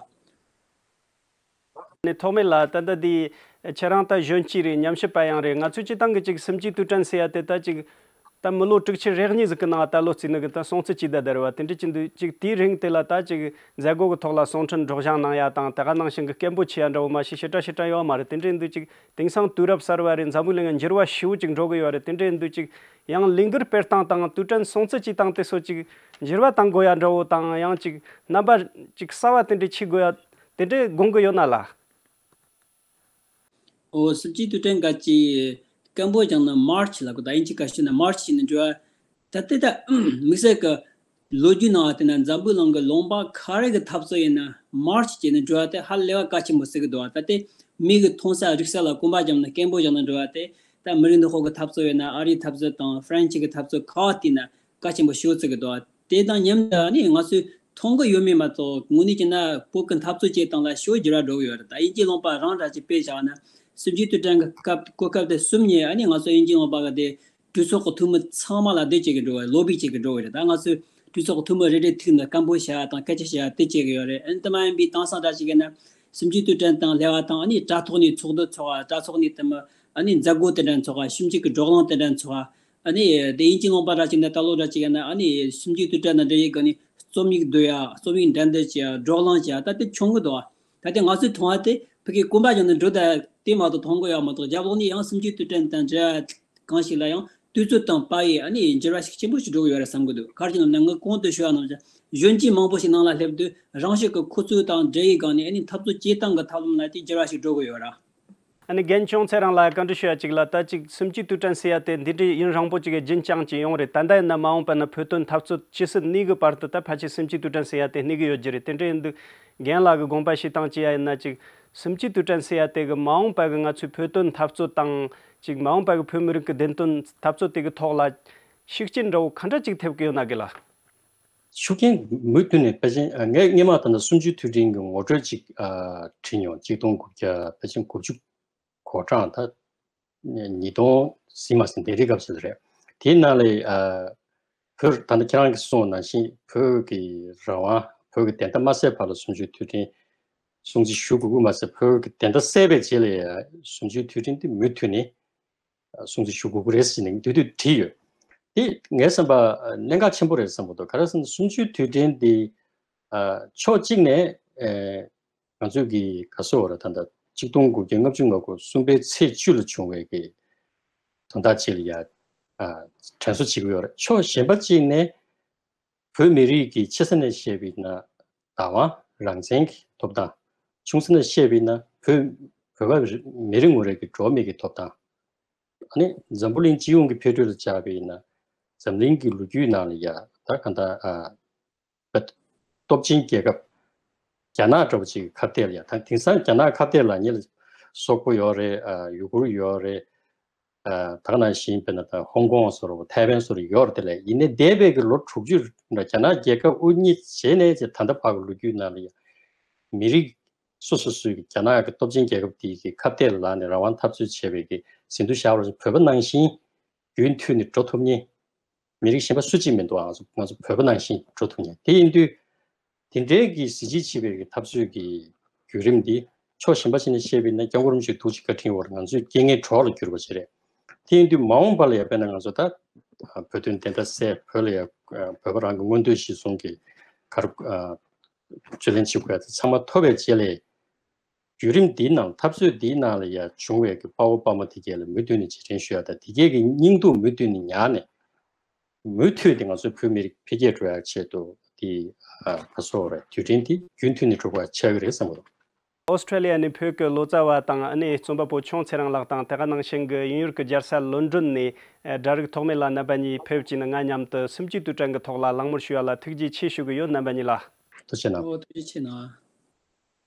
ནས་ཐོག་མེད་ལ་ད་ལྟ་འདི་ཁྱེད་རང་ད་གཞོན་སྐྱེས་རེད། ཉམས་ཞིབ་པ་ཡང་རེད། ང་ཚོའི་སྤྱི་བཏང་གི་ཅིག་སུམ་བརྒྱའི་དུས་དྲན་ཟེར་ཡ་དེ་ད་ཅིག་ད་མི་ལོ་དྲུག་ཅུ་རེ་གཉིས་ཟིག་གི་ནང་ད་ལོ་རྩིས་ནི་གི་ད་སོང་ཚུལ་ཅིག་ད་བསྡད་རེད་བ། དེ་འདྲ་ཅིག་འདུག་ཅིག་དེའི་རིང་དེ་ལ་ད་ཅིག་མཛད་སྒོ་གི་ཐོག་ལ་གསུང་འཕྲིན་སྒྲོག་སྦྱང་གནང་ཡ་དང་དེ་ག་ནང་བཞིན་གི་སྐད་འབོད་བྱེད་ཡ་འདྲ་བོ་མ་གཞི་ཞེ་དྲག་ཞེ་དྲག་ཡོད་མ་རེད། དེ་འདྲ་འདུག་ཅིག་དེང་སང་དུས་རབས་གསར་བ་རེད། འཛམ་བུ་གླིང་གི་འགྱུར་བ་ཞེ་པོ་ཅིག་འགྲོ་གི་ཡོད་རེད། དེ་འདྲ་འདུག་ཅིག་ཡང་ལས་འགུལ་སྤེལ་སྟངས་དང་དུས་དྲན་སོང་ཚུལ་ཅིག་དང་དེ་ཚོ་ཅིག་འགྱུར་བ་གཏང་དགོས་ཡ་འདྲ་བོ་དང་ཡང་ཅིག་རྣམ་པ་ཅིག་གསར་བ་དེ་འདྲ་ཕྱེ་དགོས་ཡ་དེ་འདྲ་དགོངས་ཀྱི་ཡོད་ན་ལགས། ཨོ་སུམ་བརྒྱའི་དུས་དྲན་ག་ཅིག་སྐད་འབོད་ཀྱང་ན་མར་ཆི་ལབ་གོ་ད་དབྱིན་ཇི་ག་ཤོད་ན་མར་ཆི་ནི་འགྲོ་བ། ད་ལྟ་ད་དམིགས་བསལ་གི་ལོ་རྒྱུས་ནང་བ་དེ་ན་འཛམ་བུའི་གླིང་གི་ལུང་པ་ག་རེ་གི་འཐབ་རྩོད་ཡིན་ན་མར་ཆི་བྱས་ནས་འགྲོ་བ་དེ་ཧ་ལས་པ་གལ་ཆེན་པོ་ཟེར་གི་འདུག་ད་ལྟ་མི་གི་མཐོང་ས་རིག་ས་ལ་གོམ་པ་བརྒྱབ་ནས་སྐད་འབོད་ཀྱང་ན་འགྲོ་བ་དེ་ད་མི་རིགས་འདི་ཁོ་གི་འཐབ་རྩོད་ཡིན་ན་ཨ་རིའི་འཐབ་རྩོད་དང་ཧྥ་རན་ཆི་གི་འཐབ་རྩོད་ག་བ་དེ་ན་གལ་ཆེན་པོ་ཞེ་པོ་བརྩི་གི་འདུག་དེ་དང་མཉམ་དུ་ནི་ང་ཚོས་མཐོང་གི་ཡོད་མེད་མ་གཏོགས་དངོས་གནས་བྱས་ན་བོད་ཀྱི་འཐབ་རྩོད་བྱེད་སྟངས་ལ་ཞེ་པོ་འགྱུར་བ་འགྲོ་གི་ཡོད་རེད། ད་དབྱིན་ཇིའི་ལུང་པ་རང་འདྲ་ཅིག་དཔེ་བཞག་ན་སུམ་བརྒྱའི་དུས་དྲན་གྱི་སྐབས་གོ་སྐབས་དེ་གསུམ་ནས་ཨ་ནི་ང་ཚོ་དབྱིན་ཇིའི་ལུང་པ་གི་དེ་གྲོས་ཚོགས་ཀྱི་འཐུས་མི་ཚང་མ་ལ་དེ་བྱེད་ཀྱི་འགྲོ་བ་རེད། ལོ་བི་བྱེད་ཀྱི་འགྲོ་བ་རེད། ད་ང་ཚོས་གྲོས་ཚོགས་ཀྱི་འཐུས་མི་རེ་རེ་ཐུག་ནས་སྐད་འབོད་བྱ་བ་དང་སྐད་ཆ་བཤད་ཡ་དེ་བྱེད་ཀྱི་ཡོད་རེད། ཨ་ནི་དེ་མ་ཡིན་པའི་དེང་སང་འདྲ་ཅིག་ཡིན་ན་སུམ་བརྒྱའི་དུས་དྲན་དང་སླེབས་པ་དང་ཨ་ནི་དྲ་ཐོག་ནས་ཚོགས་འདུ་ཚོགས་པ་དྲ་ཐོག་ནས་དེ་མི་ཨ་ནི་མཛད་སྒོ་དེ་འདྲ་ཚོགས་པ་ཞིབ་འཇུག་གི་བགྲོ་གླེང་དེ་འདྲ་ཚོགས་པ། ཨ་ནི་དེ་དབྱིན་ཇིའི་ལུང་པ་འདྲ་ཅིག་ནས་ད་ལོ་འདྲ་ཅིག་ཡིན་ན་ཨ་ནི་སུམ་བརྒྱའི་དུས་དྲན་ནང་འབྲེལ་ཡོད་གི་ནི་རྩོམ་ཡིག་བསྡུ་ཡ་རྩོམ་ཡིག་འགྲན་བསྡུར་བྱེད་ཡ་བགྲོ་གླེང་བྱེད་ཡ་ད་དེ་བྱུང་གི་འདུག་ད་དེ་ང་ཚོས་མཐོང་བ་དེ་ཕ་གིའི་གོམ་པ་བརྒྱབ་ནས་འགྲོ་ད་དེ་མ་གཏོགས་མཐོང་གི་ཡོད་མ་གཏོགས་རྒྱབ་ལོགས་ནས་ཡང་སུམ་བརྒྱའི་དུས་དྲན་དང་འབྲེལ་བ་གང་ཞིག་ལ་ཡང་དུས་ཚོད་དང་པ་ཡི་ཨ་ནི་འགྱུར་བ་ཤུགས་ཆེན་པོ་ཞིག་འགྲོ་གི་ཡོད་རེད་བསམ་གི་འདུག་ག་རེ་ཡིན་ན་ངས་གོང་དུ་ཞུས་པ་ནང་བཞིན་གཞོན་སྐྱེས་མང་པོ་ཞིག་ནང་ལ་སླེབས་དུས་རང་ཤུགས་ཀྱིས་ཁོ་ཚོ་དང་འབྲེལ་ཡོད་སྒང་ནས་ཨ་ནི་འཐབ་རྩོད་བྱེད་སྟངས་ཀྱི་ཐབས་ལམ་ལ་དེ་འགྱུར་བ་ཞིག་འགྲོ་གི་ཡོད་རེད། ཨ་ནི་རྒན་ཅུང་ཚེ་རིང་ལགས་བཀའ་འདྲི་ཞུ་ཡ་གཅིག་ལ། ད་ཅིག་སུམ་བརྒྱའི་དུས་དྲན་ཟེར་ཡ་དེ་འདི་འདྲའི་ཡུན་རིང་པོ་ཅིག་གི་རྒྱུན་བསྐྱངས་ཀྱི་ཡོང་རེད། ད་ལྟ་ཡིན་ན་མ་འོངས་པ་ན་བོད་དོན་འཐབ་རྩོད་ཇི་སྲིད་གནས་གི་བར་དུ་ད་ཕལ་ཆེར་སུམ་བརྒྱའི་དུས་དྲན་ཟེར་ཡ་དེ་གནས་གི་ཡོད་རྒྱུ་རེད། དེ་འདྲ་ཡིན་དུས་རྒན་ལགས་ཀྱི་དགོངས་པ་བཞེས་སྟངས་ཅི་ཡ་ཡིན་ན་ཅིག་སུམ་བརྒྱའི་དུས་དྲན་ཟེར་ཡ་དེ་གི་མ་འོངས་པ་གི་ང་ཚོའི་བོད་དོན་འཐབ་རྩོད་དང་ཅིག་མ་འོངས་པ་གི་བོད་མི་རིགས་ཀྱི་བདེན་དོན་འཐབ་རྩོད་དེ་གི་ཐོག་ལ་ཤུགས་རྐྱེན་འདྲ་བོ་ག་འདྲ་ཅིག་ཐེབས་ཀྱི་ཡོད་ན་གི་ལགས། ཤུགས་རྐྱེན་མུ་མཐུད་ནས་ཕལ་ཆེར་ཨ་ངས་སྔས་མ་ད་ལྟ་སུམ་བརྒྱའི་དུས་དྲན་གྱི་ངོ་སྤྲོད་ཅིག་ཨ་བྲིས་མྱོང་། གཅིག་སྟོང་དགུ་བརྒྱ་ཕལ་ཆེར་དགུ་བཅུ་གོ་གྲངས་ད་ཉིས་སྟོང་ཟིན་མ་ཟིན་དེ་རིང་སྐབས་སུ་རེད། དེའི་ནང་ལ་ཨ་བོད་ད་ལྟ་ཁྱེད་རང་གིས་གསུངས་པ་ནང་བཞིན་བོད་ཀྱི་རང་དབང་བོད་ཀྱི་བདེན་མཐའ་མ་གསལ་བར་ལ་སུམ་བརྒྱའི་དུས་དྲན་སྲུང་བརྩི་ཞུ་དགོས་ཀྱི་མ་ཟད་བོད་ཀྱི་བདེན་མཐའ་གསལ་བའི་རྗེས་ལ་ཡང་སུམ་བརྒྱའི་དུས་དྲན་དེ་མུ་མཐུད་ནས་སྲུང་བརྩི་ཞུ་དགོས་ཀྱི་རེད་ཟེར་ནས་དེ་དུས་བྲིས་ཡོད། དེ་ངའི་བསམ་པ་གནད་འགག་ཆེན་པོ་རེད་བསམ་གྱི་འདུག་ག་རེ་ཟེར་ན་སུམ་བརྒྱའི་དུས་དྲན་འདི་ཕྱོགས་གཅིག་ནས་ང་ཚོས་ཀྱི་ག་སོ་བར་ད་ལྟ་གཅིག་སྟོང་དགུ་བརྒྱ་ལྔ་བཅུ་ང་དགུ་གསུམ་པའི་ཚེས་བཅུ་ལ་བྱུང་བའི་གི་དོན་དག་ཅིག་ལ་ཡ་དྲན་གསོ་བྱེད་ཀྱི་ཡོད་རེད། ཕྱོགས་གཞན་པ་གཅིག་ནས་བོད་མི་རིགས་ཀྱི་ཆེ་ས་ནས་བཤད་པ་ཡིན་ན་བདག་དབང་རང་བཙན་གྱི་ཐོབ་ཐང་། ཆུང་ས་ནས་བཤད་པ་ཡིན་ན་བོད་བོད་པ་མི་རེ་ངོ་རེ་གི་འགྲོ་བ་མི་གི་ཐོབ་ཐང་། ཨ་ནི་འཛམ་བུ་གླིང་སྤྱི་ཡོངས་ཀྱི་འཕེལ་འགྲོས་ལ་བཅར་བ་ཡིན་ན་འཛམ་གླིང་གི་ལོ་རྒྱུས་ནང་ལ་ཡ་ད་ག་ད་ཨ་སྟོབས་ཆེན་རྒྱལ་ཁབ་རྒྱ་ནག་འདྲ་བོ་ཅིག་གི་ཁ་གཏད་ལ་ཡ་ད་དེང་སང་རྒྱ་ནག་ཁ་གཏད་ལ་ཉེ་ལ་སོག་པོ་ཡོད་རེད། ཨ་ཡུ་གུར་ཡོད་རེད། ཨ་ད་ག་ནང་བཞིན་དཔེར་ན་ད་ཧོང་ཀོང་སོགས་ཐའེ་ཝན་སོགས་ཡོད་རེད། དེ་ལས་ཡིན་ནའི་འདས་པའི་གི་ལོ་དྲུག་ཅུ་རྒྱ་ནག་རྒྱལ་ཁབ་དབུ་བརྙེས་རྗེས་ནས་ཀྱི་ད་ལྟ་བར་གྱི་ལོ་རྒྱུས་ནང་ལ་ཡང་མི་རིགས་སོ་སོ་སོའི་གི་རྒྱ་ནག་གི་སྟོབས་ཆེན་རྒྱལ་ཁབ་དེའི་གི་ཁ་གཏད་ལ་ལངས་ནས་རང་དབང་འཐབ་རྩོད་བྱས་པའི་གི་ཟིན་ཐོ་བཞག་པ་བོད་པ་ནང་བཞིན་རྒྱུན་མཐུད་ནས་འགྲོ་ཐུབ་མཁན། མི་རིགས་གཞན་པ་སུ་གཅིག་མི་འདུག་ཨ་ང་ཚོ་བོད་པ་ནང་བཞིན་འགྲོ་ཐུབ་མཁན་དེ་ཡིན་དུས། དེ་འདྲའི་གི་གཟི་བརྗིད་ཆེ་བའི་གི་འཐབ་རྩོད་ཀྱི་བརྒྱུད་རིམ་འདི་ཕྱོགས་གཞན་པ་ཞིག་ནས་བཤད་པ་ཡིན་ན་སྐྱབས་མགོན་རིན་པོ་ཆེ་ཐུགས་རྗེ་བཀའ་དྲིན་འོག་ང་ཚོའི་རྐྱེན་ངན་གྲོགས་ལ་གྱུར་པ་ཞིག་རེད། དེ་ཡིན་དུས་མ་འོངས་པ་ལ་ཡང་དཔེར་ན་ང་ཚོ་ད་བོད་དོན་བདེན་མཐའ་གསལ་བོད་ལ་ཡང་བོད་པ་རང་གི་མངོན་འདོད་གཞིར་བཟུང་གི་ག་རེ་རྩོད་ལེན་བྱེད་དགོས་ཡ་དེ་ཚང་མ་ཐོབ་པའི་རྗེས་ལ། བརྒྱུད་རིམ་འདིའི་ནང་འཐབ་རྩོད་འདིའི་ནང་ལ་ཡང་བྱུང་བའི་གི་དཔའ་བོ་དཔའ་མོ་དེ་གས་ལ་མུ་མཐུད་ནས་རྗེས་དྲན་ཞུ་ཡ་དང་དེ་གས་ཀྱི་སྙིང་སྡུག་མུ་མཐུད་ནས་ཉར་ནས་ མུ་མཐུད་དེ་ང་ཚོའི་བོད་མི་རིགས་འཕེལ་རྒྱས་འགྲོ་ཡག་ཆེད་དུ་དེ་ཨ་ག་སོགས་རེད། དུས་དྲན་དེ་རྒྱུན་མཐུད་ནས་འགྲོ་དགོས་ཆགས་ཀྱི་རེད་བསམ་གྱི་འདུག། ཨོ་སི་ཀྲེ་ལི་ཡ་ནས་བོད་ཀྱི་ལོ་ཙཱ་བ་དང་ཨ་ནེ་རྩོམ་པ་པོ་ཆུང་ཚེ་རིང་ལགས་དང་། དེ་ག་ནང་བཞིན་གྱི་དབྱིན་ཡུལ་གྱི་རྒྱལ་ས་ལོན་ཌོན་ནས་ཨ་སྒྲ་རིག་ཐོགས་མེད་ལགས། རྣམ་པ་གཉིས་ཕེབས་བྱས་ནས་ང་མཉམ་དུ་སུམ་ཅུའི་དུས་དྲན་གྱི་ཐོག་ལ་གླེང་མོལ་ཞུ་ཡ་ལ་ཐུགས་རྗེ་ཆེ་ཞུ་གི་ཡོད། རྣམ་པ་གཉིས་ལ་ཐུགས་རྗེ་གནང་། ཨོ་ཐུགས་རྗེ་ཆེ་གནང་།